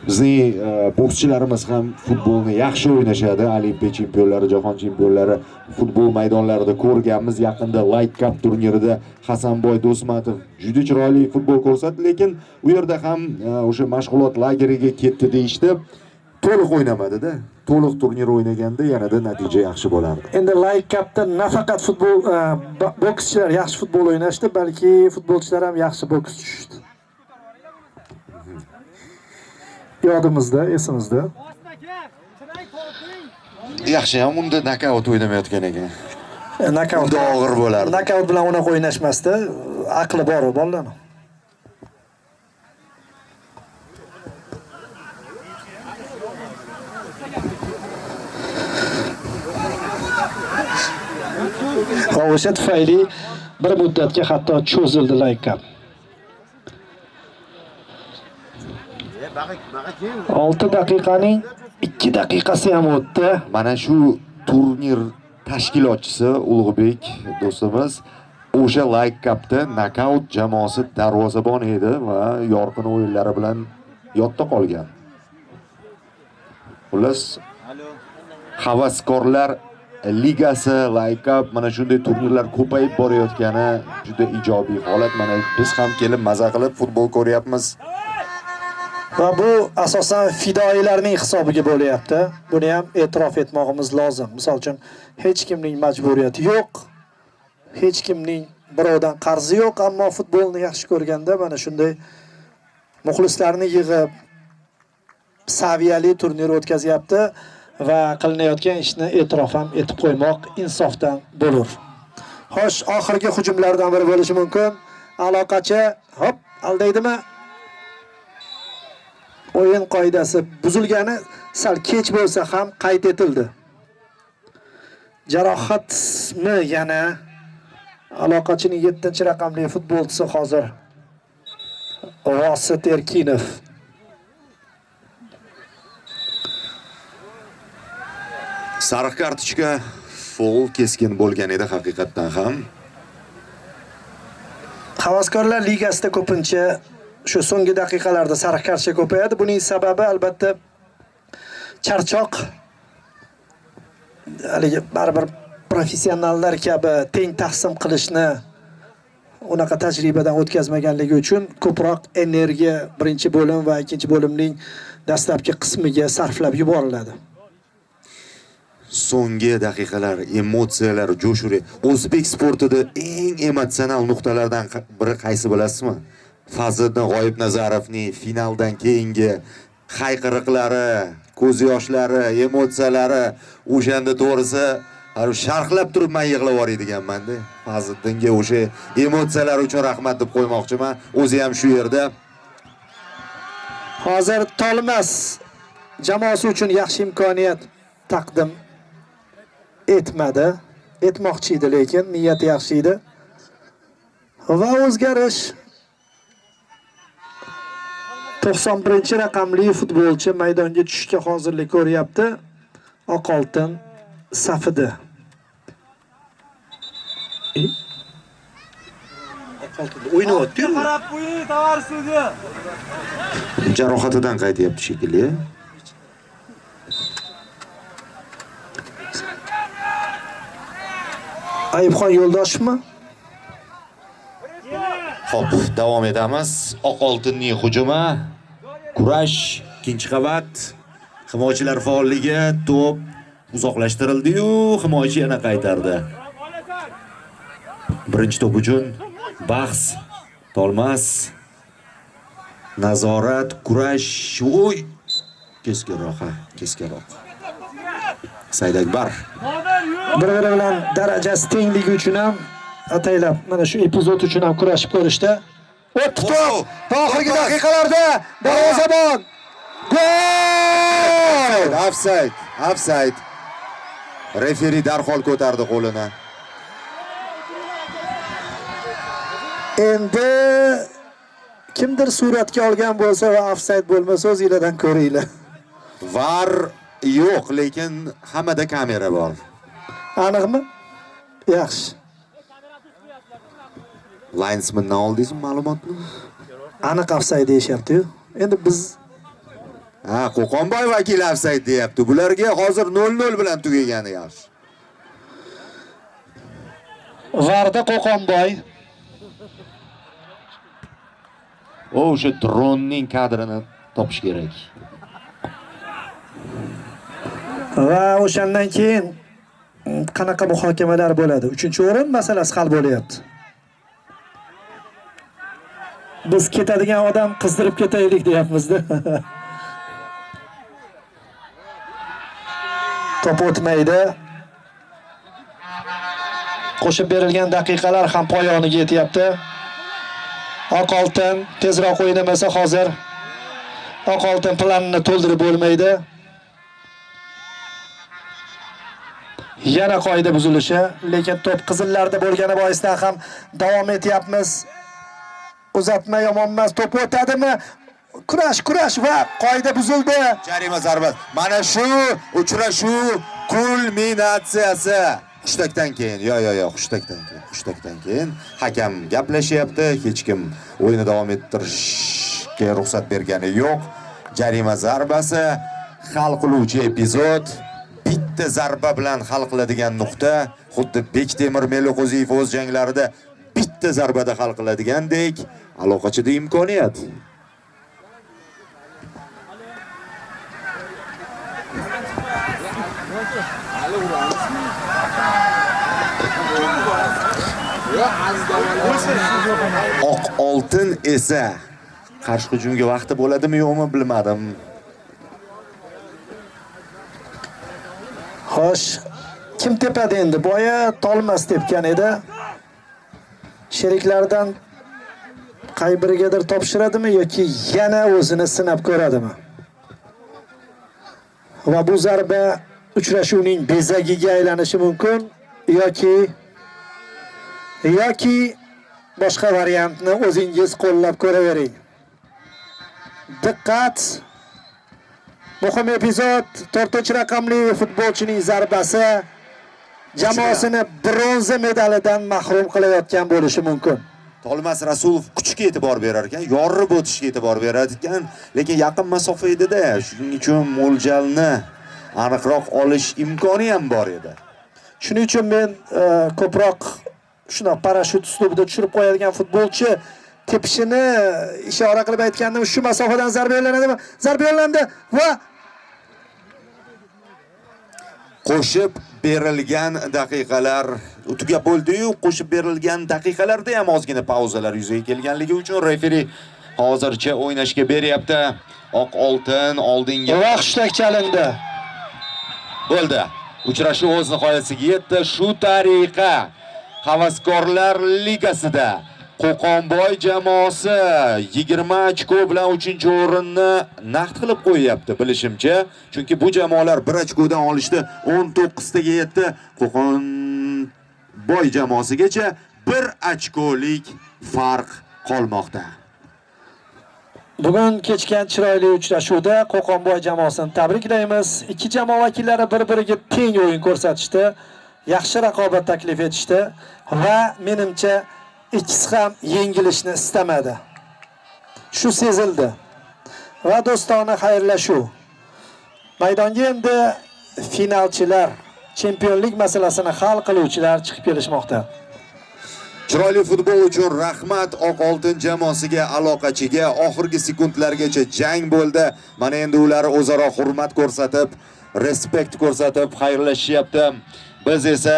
Bizning bokschilarimiz ham futbolni yaxshi o'ynashadi. Olimpiya chempionlari, jahon chempionlari futbol maydonlarida ko'rganmiz. Yaqinda Like Cup turnirida Hasanboy Do'smatov juda chiroyli futbol ko'rsatdi, lekin u yerda ham o'sha mashg'ulot lageriga ketdi deyishdi. To'liq o'ynamadida. To'liq turnir o'ynaganda yanada natija yaxshi bo'lardi. Endi Like Cup'da nafaqat futbol bokschilar yaxshi futbol o'ynashdi, balki futbolchilar ham yaxshi boks tushishdi. Yodimizda, esimizda. Yaxshi ham unda nokaut o'ynamayotgan ekan. Nokaut Unda og'ir bo'lardi. Nokaut bilan unaqa o'ynashmasdi, aqli bor u bolalarning. Va o'sha tufayli bir muddatga hatto cho'zildi Like Cup. 6 daqiqaning 2 daqiqasi ham o'tdi. Mana shu turnir tashkilotchisi Ulug'bek do'stimiz o'sha Like Cup'da nokaut jamoasi darvozabon edi va yorqin o'yinlari bilan yodda qolgan. Xullas, havaskorlar ligasi, Like Cup mana shunday turnirlar ko'payib borayotgani juda ijobiy holat. Mana biz ham kelib maza qilib futbol ko'ryapmiz. Va bu asosan fidoyilarning hisobiga bo'lyapti. Buni ham e'tirof etmog'imiz lozim. Misol uchun hech kimning majburiyati yo'q. Hech kimning birovdan qarzi yo'q, ammo futbolni yaxshi ko'rganda mana shunday muxlislarni yig'ib saviyali turnir o'tkazyapti va qilinayotgan ishni e'tirof ham etib qo'ymoq insofdan bo'lur. Xo'sh, oxirgi hujumlardan biri bo'lishi mumkin. Aloqachi, hop, aldaydimi? O'yin qoidasi buzilgani sal kech bo'lsa ham qayd etildi. Jarohatmi yana? Aloqachining 7-raqamli futbolchisi hozir Rosit Erkinov. Sariq kartochka fol keskin bo'lgan edi haqiqatdan ham. Havaskorlar ligasida ko'pincha shu so'nggi daqiqalarda sariq kartochka ko'payadi. Buning sababi albatta charchoq. Haligi baribir professionallar kabi teng taqsim qilishni unaqa tajribadan o'tkazmaganligi uchun ko'proq energiya birinchi bo'lim va ikkinchi bo'limning dastlabki qismiga sarflab yuboriladi. So'nggi daqiqalar, emotsiyalar jo'shuri. O'zbek sportida eng emotsional nuqtalardan biri qaysi bilasizmi? Fazliddin G'oyibnazarovning finaldan keyingi hayqiriqlari, ko'z yoshlari, emotsiyalari o'shanda to'g'risi sharhlab turib men yig'lab yuboradiganman-da. Fazliddinga o'sha emotsiyalar uchun rahmat deb qo'ymoqchiman. O'zi ham shu yerda. Hozir Tolmas jamoasi uchun yaxshi imkoniyat taqdim etmadi. Etmoqchi edi, lekin niyati yaxshi edi. Va o'zgarish. 91-raqamli futbolchi maydonga tushishga hozirlik ko'ryapti. Oq oltin safida. Oq oltinda o'ynayapti-yu. Qarab qo'ying, tovar sudya. Jarohatidan qaytyapti shekilli. Ayubxon Yo'ldoshevmi? Xo'p, davom etamiz. Oq oltinning hujumi. Kurash, ikkinchi qavat. Himoyachilar faolligi, to'p uzoqlashtirildi-yu, himoyachi yana qaytardi. Birinchi to'p uchun bahs, Tolmas. Nazorat, kurash, oy! Keskinroq, ha, keskinroq. Saidakbar. Bir-biri bilan darajasi tengligi uchun ham ataylab mana shu epizod uchun ham kurashib ko'rishdi. O'tdi to'p. Va oxirgi daqiqalarda darvozabon. Gol! Offside, offside. Referi darhol ko'tardi qo'lini. Endi kimdir suratga olgan bo'lsa va offside bo'lmasa o'zinglardan ko'ringlar. VAR yo'q, lekin hammada kamera bor. Aniqmi? Yaxshi. Linesmandan oldingizmi ma'lumotni? Aniq offside deyishyapti-yu. Endi biz Ha, Qo'qonboy vakili offside deyapti. Bularga hozir 0-0 bilan tugagani yaxshi. VARda Qo'qonboy. O'sha dronning kadrini topish kerak. Va o'shandan keyin qanaqa muhokamalar bo'ladi? 3-o'rin masalasi hal bo'lyapti. Biz ketadigan odam qizdirib ketaylik deyapmiz-da. To'p o'tmaydi. Qo'shib berilgan daqiqalar ham poyoniga yetyapti. Oq oltin tezroq o'ynamasa hozir Oq oltin planini to'ldirib bo'lmaydi. Yana qoida buzilishi, lekin to'p qizillarda bo'lgani boisidan ham davom etyapmiz. Uzatma yomon emas, to'p o'tadimi? Kurash, kurash va qoida buzildi. Jarima zarbasi. Mana shu uchrashuv kulminatsiyasi. Hushtakdan keyin, yo yo yo, hushtakdan keyin, hushtakdan keyin hakam gaplashyapti, hech kim o'yinni davom ettirishga ruxsat bergani yo'q. Jarima zarbasi hal qiluvchi epizod. Bitta zarba bilan hal qiladigan nuqta, xuddi Bektemir Meliqo'ziyev o'z janglarida bitta zarbada hal qiladigandek, aloqachida imkoniyat. Oq oltin esa qarshi hujumga vaqti bo'ladimi yo'qmi bilmadim. Xo'sh, kim tepadi endi? Boya Tolmas tepgan edi. Sheriklardan qay birigadir topshiradimi yoki yana o'zini sinab ko'radimi? Va bu zarba uchrashuvning bezagiga aylanishi mumkin yoki boshqa variantni o'zingiz qo'llab ko'ravering. Diqqat! Muhim epizod, 4-raqamli futbolchining zarbasi jamoasini bronza medalidan mahrum qilayotgan bo'lishi mumkin. Tolmas Rasulov kuchga e'tibor berar ekan, yorib o'tishga e'tibor berar ekan, lekin yaqin masofa edi-da, shuning uchun mo'ljalni aniqroq olish imkoni ham bor edi. Shuning uchun men ko'proq shundoq parashyut uslubida tushirib qo'yadigan futbolchi tepishini ishora qilib aytgandim. Shu masofadan zarba yo'llanadimi? Zarba yo'llandi va qo'shib berilgan daqiqalar tugab bo'ldi-yu, qo'shib berilgan daqiqalarda ham ozgina pauzalar yuzaga kelganligi uchun referi hozircha o'ynashga beryapti. Oq oltin oldinga va hushtak chalindi. Bo'ldi. Uchrashuv o'z nihoyasiga yetdi. Shu tariqa Havaskorlar ligasida Qo'qonboy jamoasi 20 ochko bilan 3-o'rinni naqd qilib qo'yyapti bilishimcha. Chunki bu jamoalar 1 ochkodan olishdi, 19 taga yetdi. Qo'qonboy jamoasigacha 1 ochkolik farq qolmoqda. Bugun kechgan chiroyli uchrashuvda Qo'qonboy jamoasini tabriklaymiz. Ikki jamoa vakillari bir-biriga teng o'yin ko'rsatishdi. Yaxshi raqobat taklif etishdi va menimcha ikkisi ham yengilishni istamadi. Shu sezildi. Va do'stona xayrlashuv. Maydonga endi finalchilar Chempionlik masalasini hal qiluvchilar chiqib kelishmoqda. Chiroyli futbol uchun rahmat Oq Oltin jamoasiga, aloqachiga. Oxirgi sekundlargacha jang bo'ldi. Mana endi ular o'zaro hurmat ko'rsatib, respekt ko'rsatib xayrlashyapti. Biz esa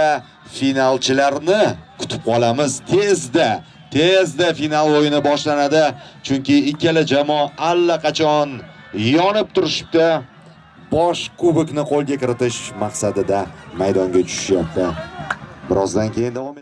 finalchilarni kutib qolamiz tezda. Tezda final o'yini boshlanadi, chunki ikkala jamoa allaqachon yonib turishibdi. Bosh kubokni qo'lga kiritish maqsadida maydonga tushishyapti. Birozdan keyin davom.